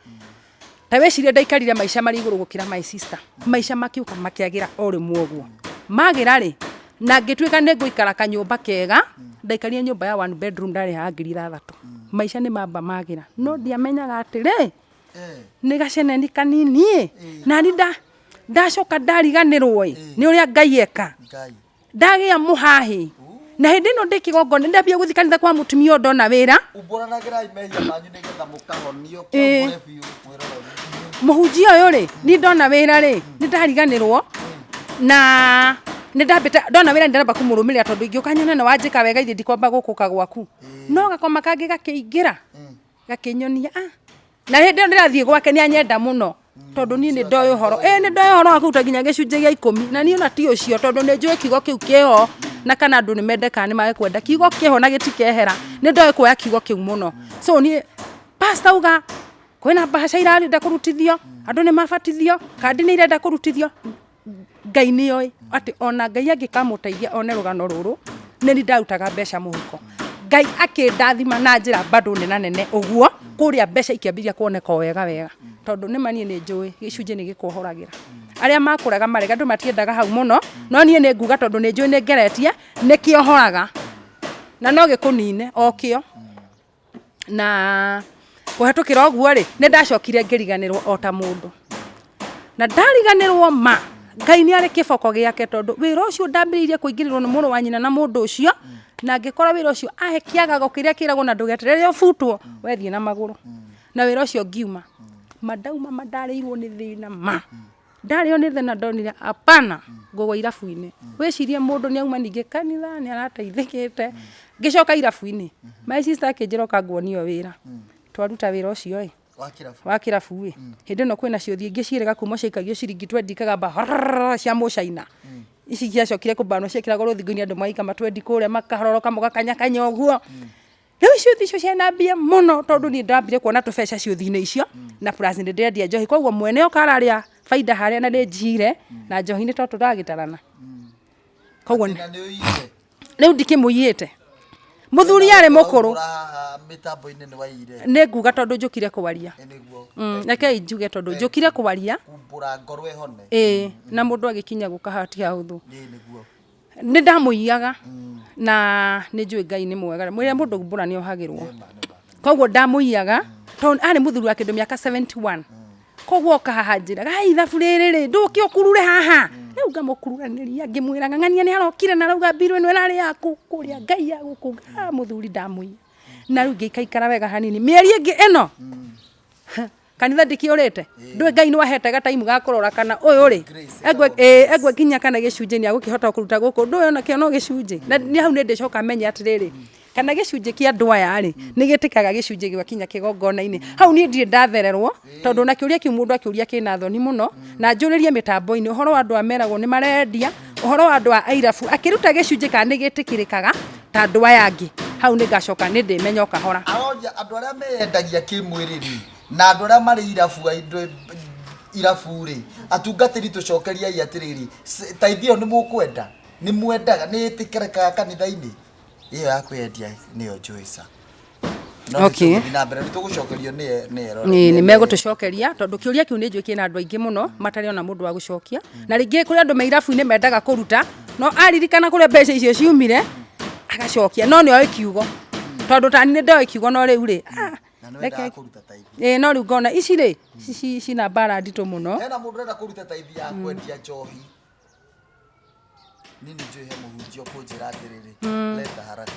Speaker 1: ta wĩcirie ndaikarire maica marĩ igũrũ gũkĩra my sister maica makĩũka makĩagĩra o rĩmwe ũguo magĩra rĩ Na ngĩtuĩka nĩ ngũikara kanyũmba kega. Ndaikarire nyũmba ya one bedroom, ndarĩhaga 6,000. Maica nĩ mamba magĩra, no ndiamenyaga atĩrĩ nĩ gaceneni kanini ĩ. Nani ndacoka ndariganĩrwo ĩ nĩ ũrĩa Ngai eka.
Speaker 2: Ngai.
Speaker 1: Ndagĩa mũhahĩ na hĩndĩ ĩno ndĩ kĩgongona, ndambia gũthiĩ kanitha kwa mũtumia ũyũ ndona wĩra.
Speaker 2: Umbũranagĩrai mehia manyu nĩgetha mũkahonio. Kĩumbũre biũ mwĩroreri.
Speaker 1: Mũhunjia ũyũ rĩ, ni ndona wĩra rĩ, nĩ ndariganĩrwo na nĩ ndambĩte ndona wĩra, nĩ ndamba kũmũrũmĩrĩra tondũ ingĩũka nyone nĩ wanjĩka wega, ithe ndikwamba gũkũka gwaku. No gakoma kangĩ gakĩingĩra gakĩnyonia, ah, na hĩndĩ ĩyo ndĩrathiĩ gwake nĩ anyenda mũno tondũ niĩ nĩ ndoĩ ũhoro, ĩ nĩ ndoĩ ũhoro wa kũruta nginya gĩcunjĩ gĩa 10. Na niĩ ona ti ũcio, tondũ nĩ njũĩ kiugo kĩu kĩho, na kana andũ nĩ mende kana nĩ mage kwenda, kiugo kĩho na gĩtikehera. Nĩ ndoĩ kuoya kiugo kĩu mũno. So niĩ pastor auga kwĩna mbahaca irarenda kũrutithio, andũ nĩ mabatithio, kandi nĩ irenda kũrutithio. Ngai nĩ oĩ atĩ ona Ngai angĩkamũteithia one rũgano rũrũ, nĩ ni ndarutaga mbeca mũhuko. Ngai akĩndathima na njĩra bado nena nene ũguo, kũrĩa mbeca ikĩambĩrĩria kuoneka o wega wega, tondũ nĩ ma niĩ nĩ njũĩ gĩcunjĩ nĩ gĩkuohoragĩra. Arĩa makũrega marega, andũ matiendaga hau mũno, no niĩ nĩ nguga tondũ nĩ njũĩ nĩ ngeretie, nĩ kĩohoraga na no gĩkũnine o kĩo. Na kũhetũkĩra ũguo rĩ, nĩ ndacokire ngĩriganĩrwo o ta mũndũ. Na ndariganĩrwo ma, Ngai nĩ arĩ kĩboko gĩake, tondũ wĩra ũcio ndambĩrĩirie kũingĩrĩrwo nĩ mũrũ wa nyina na mũndũ ũcio, na ngĩkora wĩra ũcio ahe kĩagago kĩrĩa kĩragwo na ndũgeterere ũbutwo, wethiĩ na magũrũ. Na wĩra ũcio ngiuma. Ma ndauma ma ndarĩirwo nĩ thĩna ma. Ndarĩo nĩ thĩna, ndonire hapana, ngũgwa irabu-inĩ. Wĩcirie mũndũ nĩ auma ningĩ kanitha nĩ arateithĩkĩte, ngĩcoka irabu-inĩ. My sister akĩnjĩra ũka nguonie wĩra. Twaruta wĩra ũcio ĩ
Speaker 2: Wa kĩrabu.
Speaker 1: Wa kĩrabu ĩ. Hĩndĩ ĩno kwĩna ciũthi ingĩ ciĩrĩga kuma ciaikagio ciringi twendi ikagamba horrrr cia mũcaina. Ici ciacokire kũbanwo, ciekĩragwo rũthingo-inĩ, andũ magaika matwendi kũrĩa makaroroka mũgakanyakanya ũguo. Rĩu ciũthi icio ciarĩ mbia mũno, tondũ niĩ ndambire kuona tũbeca ciũthi-inĩ icio, na plus nĩ ndĩrendia njohi, koguo mwene oka ararĩa baida harĩa na nĩ njire na njohi-inĩ to tũragĩtarana. Koguo
Speaker 2: Na nĩ ũiyire.
Speaker 1: Rĩu ndikĩmũiyĩte, mũthuri arĩ mũkũrũ.
Speaker 2: Ũraura haha mĩtambo-inĩ nĩ waiyire.
Speaker 1: Nĩ nguga tondũ njũkire kwaria.
Speaker 2: Ĩ nĩguo.
Speaker 1: Rekei njuge tondũ njũkire kwaria.
Speaker 2: Kumbũra ngoro ĩhone.
Speaker 1: Ĩĩ, na mũndũ agĩkinya gũka haha ti hahũthũ.
Speaker 2: Ĩ nĩguo.
Speaker 1: Nĩ ndamũiyaga na nĩ njũĩ Ngai nĩ mwega, mwĩre mũndũ mbũra nĩ ohagĩrwo. Koguo ndamũiyaga tondũ arĩ mũthuri wa kĩndũ mĩaka 71, koguo oka haha njĩra gai ithabu rĩrĩ rĩ, ndũke ũkurure haha. Rĩu ngamũkururanĩria ngĩmwĩraga ng'ania nĩ arokire na arauga mbirũ ĩno ĩrarĩ yaku kũrĩa Ngai agũkũ. Ah, mũthuri ndamũiya na rĩu ngĩikaikara wega hanini mĩeri ĩngĩ ĩno kanitha ndikĩũrĩte, ndũĩ Ngai nĩ wahete gataimu ga kũrora kana ũyũ rĩ
Speaker 2: Grace.
Speaker 1: Engwe nginya kana gĩcunjĩ nĩ agũkĩhota kũruta gũkũ, ndũĩ ona kĩo no gĩcunjĩ. Na nĩ hau nĩ ndĩcoka menye atĩrĩrĩ, kana gĩcunjĩ kĩa andũ aya rĩ nĩ gĩtĩkaga gĩcunjĩ gĩakinya kĩgongona-inĩ. Hau niĩ ndirĩ ndathererwo, tondũ na kĩũria kĩu mũndũ akĩũria kĩna thoni mũno. Na njũrĩrie mĩtambo-inĩ ũhoro wa andũ aya meragwo nĩ marendia, ũhoro wa andũ a irabu akĩruta gĩcunjĩ kana nĩ gĩtĩkĩrĩkaga ta andũ aya angĩ. Hau nĩ ngacoka nĩ ndĩmenya o kahora.
Speaker 2: Aroria andũ arĩa meyendagia kĩmwĩrĩ rĩ, na andũ arĩa marĩ irabu a indo irabu rĩ, atungatĩri, tũcokeriai atĩrĩrĩ, tithe ĩyo nĩ mũkwenda, nĩ mwendaga, nĩ ĩtĩkĩrĩkaga kanitha-inĩ ĩyo ya kwĩyendia? Nĩyo njũĩ ca. No nĩ tũgũthiĩ na mbere, nĩ tũgũcokerio nĩ eroreri.
Speaker 1: Nĩ megũtũcokeria, tondũ kĩũria kĩu nĩ njũĩ kĩna andũ aingĩ mũno matarĩ ona mũndũ wa gũcokia. Na rĩngĩ kũrĩ andũ me irabu-inĩ mendaga kũruta, no aririkana kũrĩa mbeca icio ciumire agacokia, no nĩ oĩ kiugo, tondũ tani nĩ ndoĩ kiugo. No rĩu rĩ, ah,
Speaker 2: Na nĩ wendaga kũruta tithe.
Speaker 1: Ĩĩ, no rĩu ngona ici rĩ cina mbara nditũ mũno.
Speaker 2: Hena mũndũ ũrenda kũruta tithe ya kwendia njohi. Niĩ nĩ njũĩ he mũhunjia ũkũnjĩra atĩrĩrĩ, leta haraka.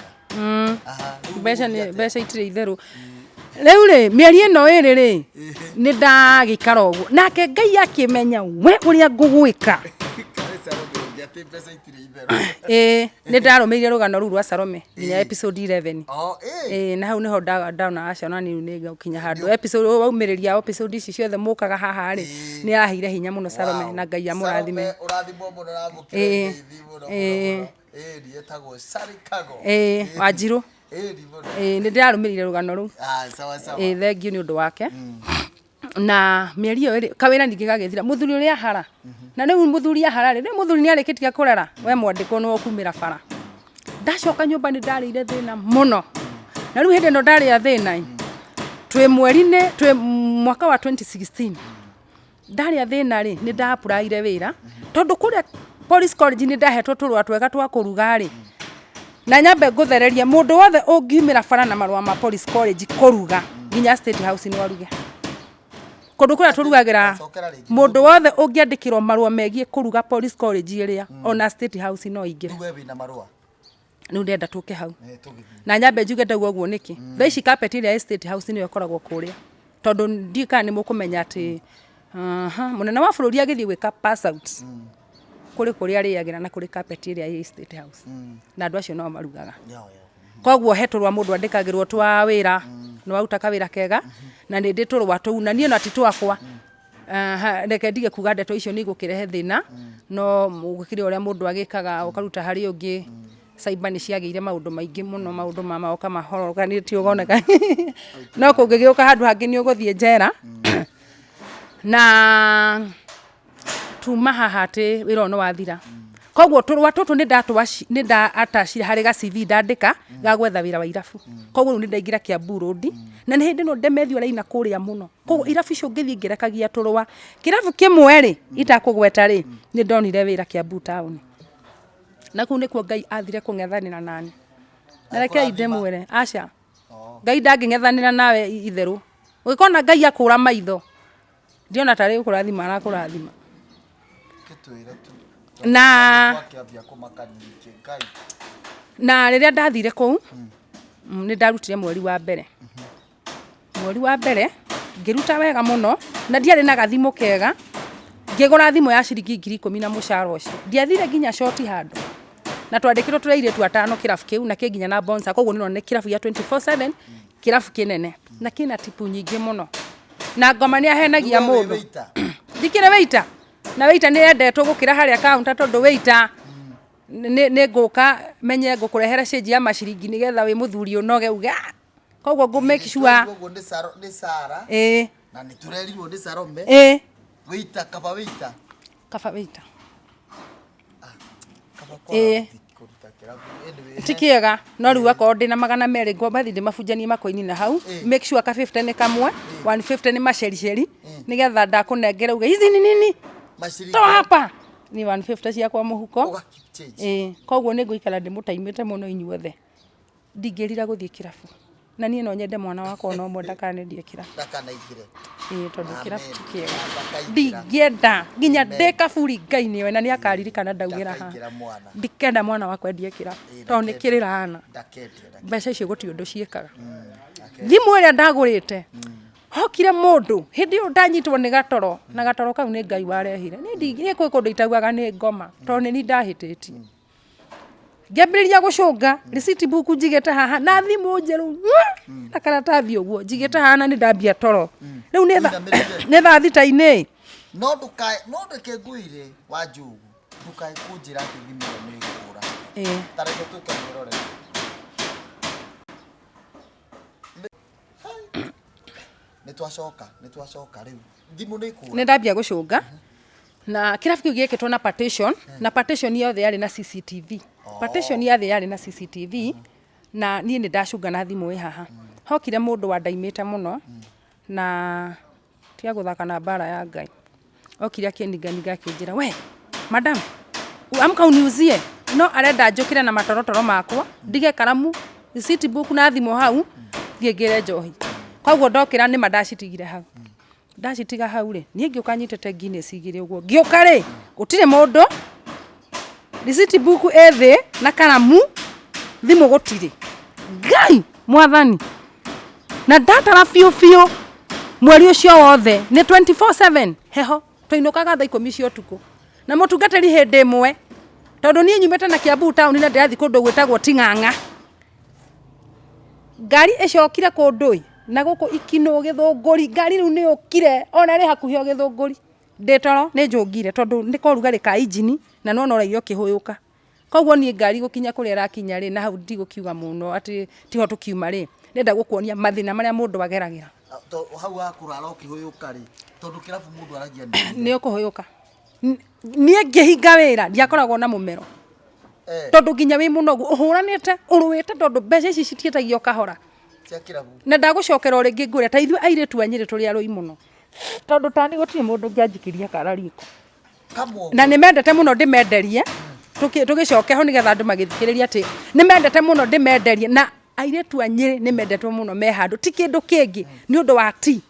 Speaker 2: Aha, rĩu
Speaker 1: Mbeca
Speaker 2: ũgũthiĩ
Speaker 1: nĩ
Speaker 2: atĩa?
Speaker 1: Mbeca itirĩ itherũ. Rĩu rĩ, mĩeri ĩno ĩrĩ rĩ, nĩ ndagĩikara ũguo, nake Ngai akĩmenya we ũrĩa ngũgwĩka.
Speaker 2: Karĩ Salome ũngĩ atĩ mbeca itirĩ itherũ.
Speaker 1: Ĩĩ, nĩ ndarũmĩrĩire rũgano rũu rwa Salome nginya episode 11.
Speaker 2: Oh, ĩĩ.
Speaker 1: Ĩĩ, na hau nĩho ndona aca, ona niĩ rĩu nĩ ngũkinya handũ episode waumĩrĩria episode ici ciothe mũkaga haha rĩ, nĩ araheire hinya mũno Salome. Na Ngai amũrathime.
Speaker 2: Salome, ũrathimwo mũno na amũkĩre ngeithi mũno mũno mũno. Ĩĩ, nĩ etagwo Sally Kago.
Speaker 1: Ĩĩ, Wanjirũ.
Speaker 2: Ĩĩ, nĩ mũno.
Speaker 1: Ĩĩ, nĩ ndĩrarũmĩrĩire rũgano rũu.
Speaker 2: Ah, sawa sawa.
Speaker 1: Ĩĩ, thengiũ nĩ ũndũ wake. Na mĩeri ĩyo ĩrĩ kawĩra ningĩ gagĩthira, mũthuri ũrĩa ahara, na rĩu mũthuri ahara rĩ, rĩu mũthuri nĩ arĩkĩtie kũrera we mwandĩkwo nĩwe ũkumĩra bara. Ndacoka nyũmba nĩ ndarĩire thĩna mũno. Na rĩu hĩndĩ ĩno ndarĩa thĩna ĩ, twĩ mweri-inĩ, twĩ mwaka wa 2016, ndarĩa thĩna rĩ, nĩ nda apply wĩra, tondũ kũrĩa Police College nĩ ndahetwo tũrũa twega twa kũruga rĩ, na nyambe ngũthererie mũndũ wothe ũngiumĩra bara na marũa ma Police College kũruga nginya State House no aruge. Kũndũ kũrĩa tũrugagĩra
Speaker 2: Cokera rĩngĩ.
Speaker 1: Mũndũ wothe ũngĩandĩkĩrwo marũa megiĩ kũruga Police College ĩrĩa, ona State House no aingĩre.
Speaker 2: Rĩu we wĩna marũa?
Speaker 1: Rĩu ndĩrenda tũke hau.
Speaker 2: Eh, tũgĩthiĩ.
Speaker 1: Na nyambe njuge ndauga ũguo nĩkĩ. Thaa ici carpet ĩrĩa ĩ State House nĩyo ĩkoragwo kũrĩa, tondũ ndiũĩ kana nĩ mũkũmenya atĩ aha, mũnene wa bũrũri agĩthiĩ gwĩka pass out kũrĩ kũrĩa arĩagĩra na kũrĩ carpet ĩrĩa ĩ State House, na andũ acio no marugaga. Koguo he tũrũa mũndũ andĩkagĩrwo twa wĩra, nĩ waruta kawĩra kega, na nĩ ndĩ tũrũa tũu, na niĩ ona ti twakwa. Aha, reke ndige kuga ndeto icio nĩ igũkĩrehe thĩna, no gũkĩrĩ ũrĩa mũndũ agĩkaga ũkaruta harĩ ũngĩ. Cyber nĩ ciagĩire maũndũ maingĩ mũno, maũndũ ma magoka mahorokanĩtio ũkoneka no kũngĩgĩũka handũ hangĩ nĩ ũgũthiĩ njera. Na tuma haha atĩ wĩra ũyũ nĩ wathira, koguo tũrũa tũtũ nĩ nda attach harĩ ga CV ndandĩka ga gwetha wĩra wa irabu. Koguo rĩu nĩ ndaingĩra Kiambu Road, na nĩ hĩndĩ ĩno Demethiũ araina kũrĩa mũno. Koguo irabu icio ngĩthiĩ ngĩrekagia tũrũa. Kĩrabu kĩmwe rĩ, itakũgweta rĩ, nĩ ndonire wĩra Kiambu town, na kũu nĩkuo Ngai athire kũng'ethanĩra nani. Na rekei ndĩmwĩre, aca, Ngai ndangĩng'ethanĩra nawe itherũ. Ũngĩkona Ngai akũra maitho, ndiona tarĩ gũkũrathima arakũrathima.
Speaker 2: Gĩtwĩre tu. Twakĩambia kũmaka ningĩ Ngai.
Speaker 1: Na rĩrĩa ndathire kũu, nĩ ndarutire mweri wa mbere. Mweri wa mbere ngĩruta wega mũno, na ndiarĩ na gathimũ kega, ngĩgũra thimũ ya ciringi 10,000 na mũcara ũcio. Ndiathire nginya short handũ. Na twandĩkĩtwo tũrĩ airĩtu atano kĩrabu kĩu, na kĩ nginya na bonsa, koguo nĩ ũrona nĩ kĩrabu gĩa 24/7, kĩrabu kĩnene na kĩna tipu nyingĩ mũno. Na ngoma nĩ ahenagia
Speaker 2: Rĩu we wĩ
Speaker 1: mũndũ.
Speaker 2: waiter?
Speaker 1: Ndikĩrĩ waiter, na waiter nĩ endetwo gũkĩra harĩa counter, tondũ waiter nĩ ngũka menye ngũkũrehera cĩnji ya maciringi nĩgetha wĩ mũthuri ũnoge uge, "Ah." Koguo ngũ make sure.
Speaker 2: Ũguo nĩ Sara.
Speaker 1: Ĩĩ.
Speaker 2: Na nĩ tũrerirwo nĩ Salome.
Speaker 1: Ĩĩ.
Speaker 2: Waiter, kaba waiter.
Speaker 1: Kaba waiter.
Speaker 2: Kaba
Speaker 1: Ĩĩ.
Speaker 2: kwaga kũruta kĩrabu. Anyway,
Speaker 1: Ti kĩega, no rĩu akorwo ndĩna 200 ngwamba thiĩ ndĩmabunjanie makoini na hau. Make sure ka 50 nĩ kamwe, 150 nĩ macericeri, nĩgetha ndakũnengera uge hizi ni nini?
Speaker 2: Maciringi.
Speaker 1: Toa hapa ni 150 ciakwa mũhuko.
Speaker 2: Ũga keep change.
Speaker 1: Ĩĩ, koguo nĩ ngũikara ndĩmũtaimĩte mũno inyuothe. Ndingĩrira gũthiĩ kĩrabu, na niĩ no nyende mwana wakwa ona ũmwe ndakanendie kĩrabu.
Speaker 2: Ndakanaingĩre.
Speaker 1: Ĩĩ, tondũ kĩrabu ti kĩega.
Speaker 2: Ndakaingĩra.
Speaker 1: Ndingĩenda nginya ndĩ kaburi, Ngai nĩoĩ na nĩ akaririkana ndaugĩra haha.
Speaker 2: Ndakaingĩra mwana.
Speaker 1: Ndikenda mwana wakwa endie kĩrabu,
Speaker 2: Ĩĩ,
Speaker 1: tondũ nĩ kĩrĩ laana.
Speaker 2: Ndakendie. Ndakendie.
Speaker 1: Mbeca icio gũtirĩ ũndũ ciĩkaga. Thimũ ĩrĩa ndagũrĩte, hokire mũndũ hĩndĩ ĩyo ndanyitwo nĩ gatoro, na gatoro kau nĩ Ngai warehire. Niĩ kwĩ kũndũ itaugaga nĩ ngoma, tondũ nĩ niĩ ndahĩtĩtie. Ngĩambĩrĩria gũcũnga receipt book njigĩte haha na thimũ njerũ na karatathi ũguo njigĩte haha, na nĩ ndambia toro rĩu nĩ
Speaker 2: Ũinamĩrĩire.
Speaker 1: Nĩ thaa thita-inĩ.
Speaker 2: No ndukae, no ndeke ngwĩre wa Njugu, ndukae kũnjĩra atĩ thimũ ĩyo nĩ ĩkũra.
Speaker 1: Ĩĩ.
Speaker 2: Ta reke tũke mwĩrorere. Nĩ twacoka rĩu. Thimũ nĩ ĩkũra.
Speaker 1: Nĩ ndambia gũcũnga, na kĩrabu kĩu gĩekĩtwo na partition, na partition yothe yarĩ na CCTV. Partition yothe yarĩ na CCTV, na niĩ nĩ ndacũnga na thimũ ĩ haha. Hokire mũndũ wandaimĩte mũno, na tiga gũthaka na mbara ya Ngai. Okire akĩninganinga akĩnjĩra, "We madam, amka uniuzie." No arenda njũkĩre na matorotoro makwa, ndige karamu, receipt book na thimũ hau, thiĩ ngĩre njohi. Koguo ndokĩra nĩma ndacitigire hau. Ndacitiga hau rĩ, niĩ ngĩũka nyitĩte Guinness igĩrĩ ũguo. Ngĩũka rĩ, gũtirĩ mũndũ, receipt book ĩ thĩ na karamu, thimũ gũtirĩ. Ngai mwathani! Na ndatara biũ biũ mweri ũcio wothe nĩ 24/7 heho, twainũkaga thaa 10 cia ũtukũ. Na mũtungatĩri hĩndĩ ĩmwe, tondũ niĩ nyumĩte na Kiambu town na ndĩrathiĩ kũndũ gwĩtagwo Ting'ang'a. Ngari ĩcokire kũndũ ĩ, na gũkũ Ikinũ, Gĩthũngũri, ngari rĩu nĩ yũkire ona ĩrĩ hakuhĩ o Gĩthũngũri. Ndĩ toro nĩ njũngire tondũ nĩ korugarĩ ka injini na nĩwona ũraigua ũkĩhũyũka. Koguo niĩ ngari gũkinya kũrĩa ĩrakinya rĩ, na hau ndigũkiuga mũno atĩ tiho tũkiuma rĩ, ndĩrenda gũkuonia mathĩna marĩa mũndũ ageragĩra.
Speaker 2: Hau ha kũrara ũkĩhũyũka rĩ, tondũ kĩrabu mũndũ aragia nĩ
Speaker 1: Nĩ ũkũhũyũka. Niĩ ngĩhinga wĩra ndiakoragwo na mũmero. Tondũ nginya wĩ mũnogu ũhũranĩte ũrũĩte, tondũ mbeca ici citiĩtagio kahora.
Speaker 2: Cia kĩrabu.
Speaker 1: Na ndagũcokera o rĩngĩ ngwĩre, ta ithuĩ airĩtu a Nyĩrĩ tũrĩ arũi mũno, tondũ tani gũtirĩ mũndũ ũngĩanjikĩria kara riko.
Speaker 2: Kamwe.
Speaker 1: Na nĩ mendete mũno ndĩmenderie. Tũgĩcoke ho nĩgetha andũ magĩthikĩrĩria atĩ nĩ mendete mũno ndĩmenderie, na airĩtu a Nyĩrĩ nĩ mendetwo mũno me handũ, ti kĩndũ kĩngĩ, nĩ ũndũ wa ti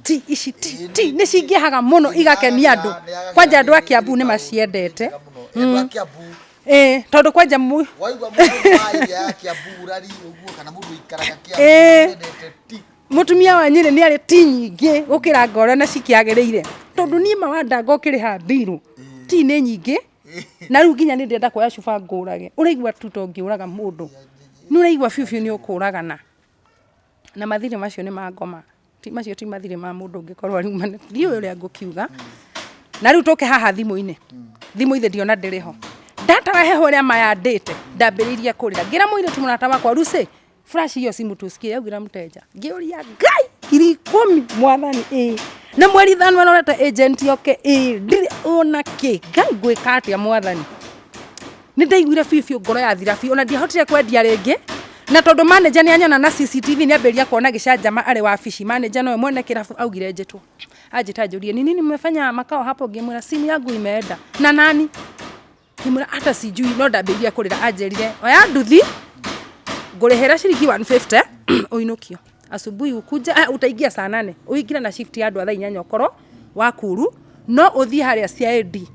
Speaker 1: ti ici ti ti nĩ cingĩhaga mũno igakenia andũ. Kwanja andũ a Kiambu nĩ maciendete.
Speaker 2: Andũ a Kiambu.
Speaker 1: Ĩĩ, tondũ kwanja mu
Speaker 2: Waigua mũndũ wa area ya Kiambu rari ũguo kana mũndũ ũikaraga Kiambu endete ti.
Speaker 1: Mũtumia wa Nyĩrĩ nĩ arĩ ti nyingĩ gũkĩra ngoro na cikĩagĩrĩire, tondũ niĩ mawandanga ũkĩrĩha mbirũ ti nĩ nyingĩ, na rĩu nginya nĩ ndĩrenda kuoya cuba ngũrage. Ũraigua tu ta ũngĩũraga mũndũ, nĩ ũraigua biũ biũ nĩ ũkũragana. Na mathirĩ macio nĩ ma ngoma, ti macio ti mathirĩ ma mũndũ ũngĩkorwo ariuma, ndiũĩ ũrĩa ngũkiuga. Na rĩu tũke haha thimũ-inĩ, thimũ ithe ndiona ndĩrĩ ho, ndatara heho ĩrĩa mayandĩte, ndambĩrĩirie kũrĩra, ngĩra mũirĩtu mũrata wakwa, "Lucy, flash hiyo simu tusikie," yaugĩra mteja. Ngĩũria Ngai, 10,000, mwathani, ĩ na mweri 5 arorete agent yoke, ĩ ndirĩ ona kĩ. Ngai, ngwĩka atĩa mwathani? Nĩ ndaiguire biũ biũ ngoro yathira biũ, ona ndiahotire kwendia rĩngĩ. Na tondũ manager nĩ anyona na CCTV, nĩ ambĩrĩria kuona gĩcanjama arĩ wabici. Manager nowe mwene kĩrabu augire njĩtwo, anjĩta njũrie, "Ni nini mmefanya makao hapo?" Ngĩmwĩra simu yangu imeenda. Na nani ngĩmwĩra hata sijui, no ndambĩrĩirie kũrĩra. Anjĩrire, "Oya nduthi, ngũrĩhĩra ciringi 150, ũinũkio asubuhi ukuja, utaingia saa 8, ũingĩre na shift ya andũ a thaa 8, ũkorwo wakuru, no ũthiĩ harĩa CID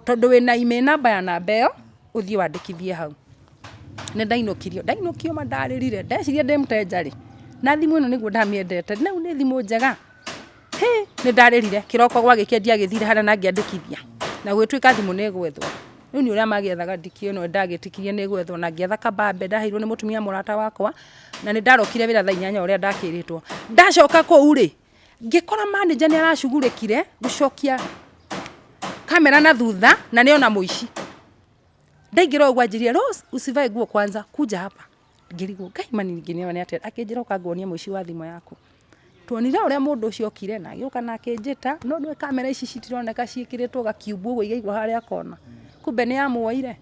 Speaker 1: tondũ wĩna email namba ya namba ĩyo, ũthiĩ wandĩkithie hau." Nĩ ndainũkirio, ndainũkio ma ndarĩrire, ndeciria ndĩ mteja rĩ, na thimũ ĩno nĩguo ndamĩendete, rĩu nĩ thimũ njega. Hĩ, nĩ ndarĩrire. Kĩroko gwagĩkĩa ndiagĩthire harĩa na ngĩandĩkithia, na gũgĩtuĩka thimũ nĩ ĩgwethwo. Rĩu nĩ ũrĩa magĩethaga, ndikĩũĩ, no ndagĩtikirie nĩ ĩgwethwo, na ngĩetha kabambe ndaheirwo nĩ mũtumia mũrata wakwa, na nĩ ndarokire wĩra thaa 8 ũrĩa ndakĩrĩtwo. Ndacoka kũu rĩ, ngĩkora manager nĩ aracugurĩkire gũcokia kamera na thutha, na nĩ ona mũici. Ndaingĩra ũguo anjĩrire, "Rose, usivae nguo kwanza, kuja hapa." Ngĩrigwo, Ngai mani, ngĩnĩona nĩ atĩa? Akĩnjĩra, "Ũka nguonie mũici wa thimũ yaku." Tuonire ũrĩa mũndũ ũcio okire na agĩũka na akĩnjĩta, no nĩũĩ kamera ici citironeka, ciĩkĩrĩtwo gakiumbu ũguo igaigwo harĩa kona, kumbe nĩ amuoire.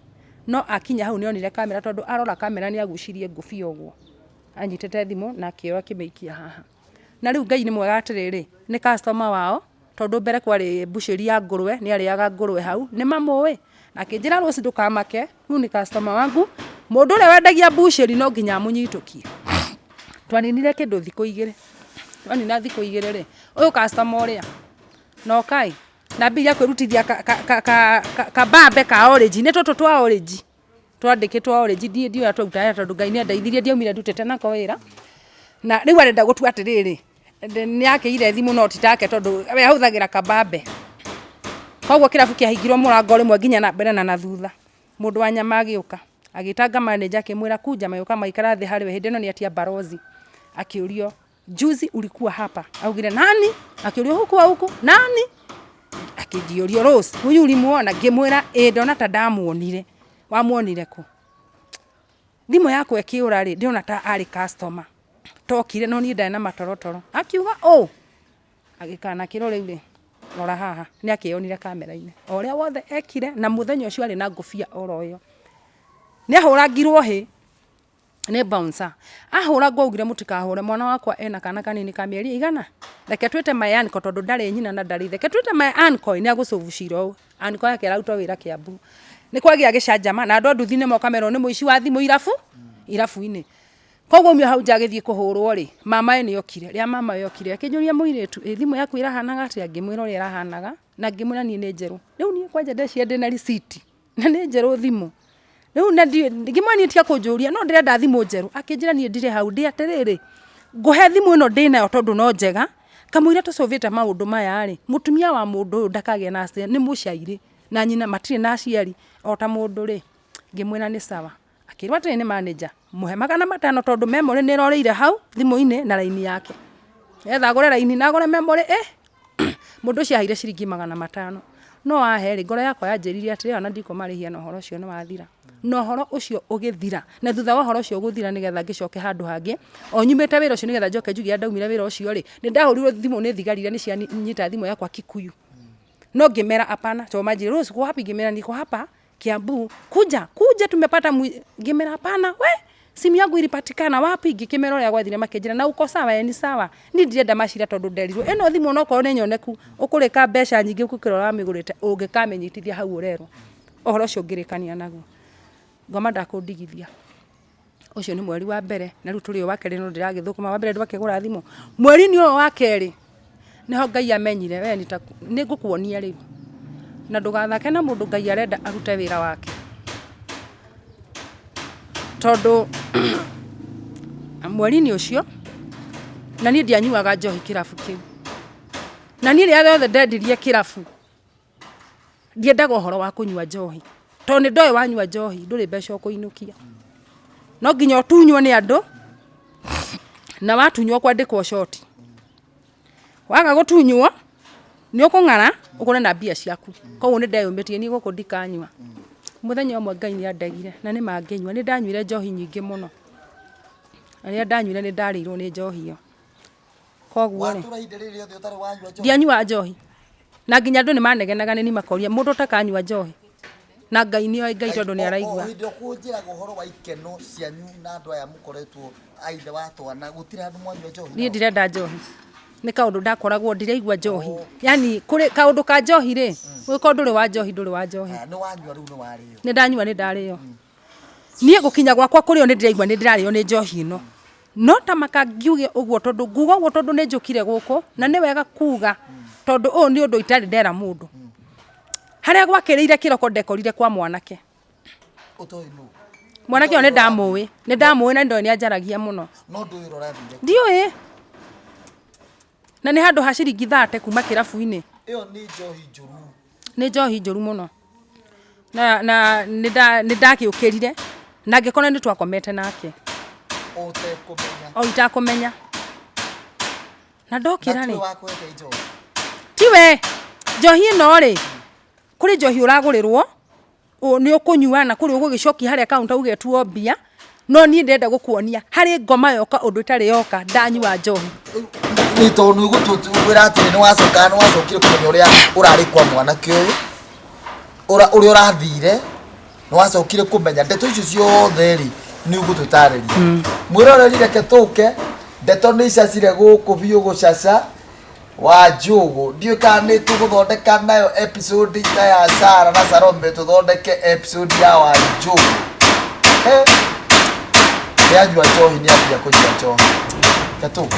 Speaker 1: No akinya hau nĩ onire kamera, tondũ arora kamera nĩ agucirie ngũbia ũguo anyitĩte thimũ na akĩoya akĩmĩikia haha. Na rĩu Ngai nĩ mwega atĩrĩrĩ, nĩ customer wao, tondũ mbere kwarĩ mbucĩri ya ngũrwe, nĩ arĩaga ngũrwe hau, nĩ mamũĩ. Na akĩnjĩra, "Rose, ndũkamake, rĩu nĩ customer wangu, mũndũ ũrĩa wendagia mbucĩri no nginya amũnyitũkie." Twaninire kĩndũ thikũ 2. Twanina thikũ 2 rĩ, ũyũ customer ũrĩa nokai na mbia kwĩrutithia kabambe ka orange, nĩ tũtũ twa orange twandĩkĩtwo orange, ndiĩ ndiũĩ twaruta tondũ Ngai nĩ andeithirie, ndiaumire ndutĩte nako wĩra. Na rĩu arenda gũtua atĩrĩrĩ, nĩ akĩire thimũ, no ti take, tondũ we ahũthagĩra kabambe. Koguo kĩrabu kĩahingirwo mũrango rĩmwe nginya na mbere na na thutha. Mũndũ wa nyama agĩũka agĩtanga manager, akĩmwĩra kunja, magĩũka magĩikara thĩ harĩ we. Hĩndĩ ĩno nĩ atia barozi, akĩũrio, "Juzi ulikuwa hapa?" Augire, "Nani?" Akĩũrio, "Huku au huku nani?" Akĩnjĩũrio, "Rose, huyu ulimuona?" Ngĩmwĩra, "Ĩ, ndona ta ndamuonire." "Wamuonire kũ?" "Thimũ yakwa ĩkĩũra rĩ, ndĩrona ta arĩ customer tokire, no niĩ ndarĩ na matorotoro." Akiuga ũ agĩkana kĩro rĩu rĩ, rora haha, nĩ akĩyonire kamera-inĩ o ũrĩa wothe ekire. Na mũthenya ũcio arĩ na ngũbia oro ĩyo, nĩ ahũrangirwo hĩ nĩ bouncer. Ahũrangwo augire, "Mũtikahũre mwana wakwa, ena kana kanini ka mĩeri igana, reke twĩte my uncle, tondũ ndarĩ nyina na ndarĩ ithe, reke twĩte my uncle nĩ agũcovu cira ũyũ." Uncle yake ararutwo wĩra Kiambu. Nĩ kwagĩa gĩcanjama na andũ a nduthi nĩ moka merwo nĩ mũici wa thimũ irabu irabu-inĩ. Koguo umio hau nja agĩthiĩ kũhũrwo rĩ, mama we nĩ okire. Rĩrĩa mama we okire, akĩnjũria, "Mũirĩtu, ĩ thimũ yaku ĩrahanaga atĩa?" Ngĩmwĩra ũrĩa ĩrahanaga na ngĩmwĩra niĩ nĩ njerũ. Rĩu niĩ kwanja ndeciria ndĩna receipt na nĩ njerũ thimũ rĩu, na ndiũĩ. Ngĩmwĩra niĩ tiga kũnjũria, no ndĩrenda thimũ njerũ. Akĩnjĩra, "Niĩ ndirĩ hau, ndĩ atĩrĩrĩ, ngũhe thimũ ĩno ndĩnayo tondũ no njega, kamũira tũcũvĩte maũndũ maya rĩ, mũtumia wa mũndũ ũyũ ndakagĩe na accident, nĩ mũcairĩ na nyina matirĩ na aciari o ta mũndũ rĩ." Ngĩmwĩra nĩ sawa. Akĩrwo atĩrĩ nĩ manager, "Mũhe 500, tondũ memory nĩ ĩrorĩire hau thimũ-inĩ na raini yake, nĩgetha agũre raini na agũre memory." Ĩ mũndũ ũcio aheire ciringi 500, no ahe rĩ, ngoro yakwa yanjĩrire atĩrĩ, ona ndikũmarĩhia, na ũhoro ũcio nĩ wathira. Na ũhoro ũcio ũgĩthira. Na thutha wa ũhoro ũcio gũthira, nĩgetha ngĩcoke handũ hangĩ o nyumĩte wĩra ũcio, nĩgetha njoke njuge ndaumire wĩra ũcio rĩ, nĩ ndahũrirwo thimũ nĩ thigari iria nĩ cianyita thimũ yakwa Kikuyu, no ngĩmera hapana, tondũ manjĩrire, "Rose, uko wapi?" Ngĩmera, "Niko hapa Kiambu." "Kuja, kuja, tumepata." Ngĩmera, "Hapana, we Simu yangu ilipatikana wapi? Ngĩkĩmera ũrĩa gwathire, makĩnjĩra na uko sawa, ĩ ni sawa. Niĩ ndirenda macira tondũ nderirwo ĩno thimũ onokorwo nĩ nyoneku ũkũrĩka mbeca nyingĩ gũkĩra ũramĩgũrĩte ũngĩkamĩnyitithia hau ũrerwo. Ũhoro ũcio ngĩrĩkania naguo. Ngoma ndakũndigithia. Ũcio nĩ mweri wa mbere na rĩu tũrĩ o wa kerĩ no ndĩragĩthũkũma. Wa mbere ndwakĩgũra thimũ. Mweri-inĩ ũyũ wa kerĩ nĩho Ngai amenyire we nĩ ngũkuonia rĩu. Na ndũgathake na mũndũ Ngai arenda arute wĩra wake. Tondũ mweri-inĩ ũcio na niĩ ndianyuaga njohi kĩrabu kĩu. Na niĩ rĩrĩa rĩothe ndendirie kĩrabu ndiendaga ũhoro wa kũnyua njohi. Tondũ nĩ ndoĩ wanyua njohi ndũrĩ mbeca ũkũinũkia. No nginya ũtunywo nĩ andũ na watunywo kwandĩkwo short. Waga gũtunywo nĩ ũkũng'ara ũkũre na mbia ciaku. Koguo nĩ ndeyũmĩtie niĩ gũkũ ndikanyua. Mũthenya ũmwe Ngai nĩ andegire na nĩ ma ngĩnyua. Nĩ ndanyuire njohi nyingĩ mũno. Na rĩrĩa ndanyuire nĩ ndarĩirwo nĩ njohi ĩyo. Koguo rĩ,
Speaker 2: Watũra ihinda rĩrĩ rĩothe ũtarĩ wanyua njohi?
Speaker 1: Ndianyuaga njohi. Na nginya andũ nĩ manegenaga nĩ niĩ makoria mũndũ ũtakanyua njohi. Na Ngai nĩ oĩ Ngai tondũ nĩ araigua.
Speaker 2: O hĩndĩ ĩyo kũnjĩraga ũhoro wa ikeno cianyu na andũ aya mũkoretwo a ithe wa twana, gũtirĩ handũ mwanyua njohi
Speaker 1: Niĩ
Speaker 2: nao?
Speaker 1: ndirenda njohi. Nĩ kaũndũ ndakoragwo ndiraigua njohi. Yaani kũrĩ kaũndũ ka njohi rĩ, ũngĩkorwo ndũrĩ wa njohi ndũrĩ wa njohi.
Speaker 2: Aya, nĩ wanyua rĩu nĩ warĩo.
Speaker 1: Nĩ ndanyua nĩ ndarĩo. Niĩ gũkinya gwakwa kũrĩo nĩ ndĩraigua nĩ ndĩrarĩo nĩ njohi ĩno. No ta maka ngiuge ũguo tondũ nguga ũguo tondũ nĩ njũkire gũkũ na nĩ wega kuga tondũ ũyũ nĩ ũndũ itarĩ ndera mũndũ. Harĩa gwakĩrĩire kĩroko ndekorire kwa mwanake.
Speaker 2: Ũtoĩ nũ?
Speaker 1: Mwanake ũyũ nĩ ndamũĩ, nĩ ndamũĩ na nĩ ndoĩ nĩ anjaragia mũno.
Speaker 2: No ndũĩ ũrĩa ũrathire.
Speaker 1: Ndiũĩ. Na nĩ handũ ha ciringi thate kuma kĩrabu-inĩ.
Speaker 2: Ĩyo nĩ njohi njũru.
Speaker 1: Nĩ njohi njũru mũno. Na na nĩ ndagĩũkĩrire na ngĩkora nĩ twakomete nake.
Speaker 2: Ũtekũmenya.
Speaker 1: O itakũmenya. Na ndokĩra
Speaker 2: Na
Speaker 1: rĩ.
Speaker 2: tiwe wakũhete njohi.
Speaker 1: Tiwe. Njohi ĩno rĩ, kũrĩ njohi ũragũrĩrwo, nĩ ũkũnyua na kũrĩ ũgũgĩcokia harĩa counter uge tuo mbia, no niĩ ndĩrenda gũkuonia harĩ ngoma yoka ũndũ ĩtarĩ yoka ndanyua njohi.
Speaker 2: Nĩ tondũ nĩ ũgũtwĩra atĩrĩ nĩ wacoka nĩ wacokire kũmenya ũrĩa ũrarĩ kwa mwanake ũyũ, ũrĩa ũrathire, nĩ wacokire kũmenya ndeto icio ciothe rĩ nĩ ũgũtũtarĩria. Mwĩroreri reke tũke, ndeto nĩ icacire gũkũ biũ gũcaca. Wa njũgũ ndiũĩ kana nĩ tũgũthondeka nayo episode ta ya Sara na Salome, tũthondeke episode ya wa njũgũ. He, nĩ anyua njohi, nĩ ambia kũnyua njohi. Reke tũke.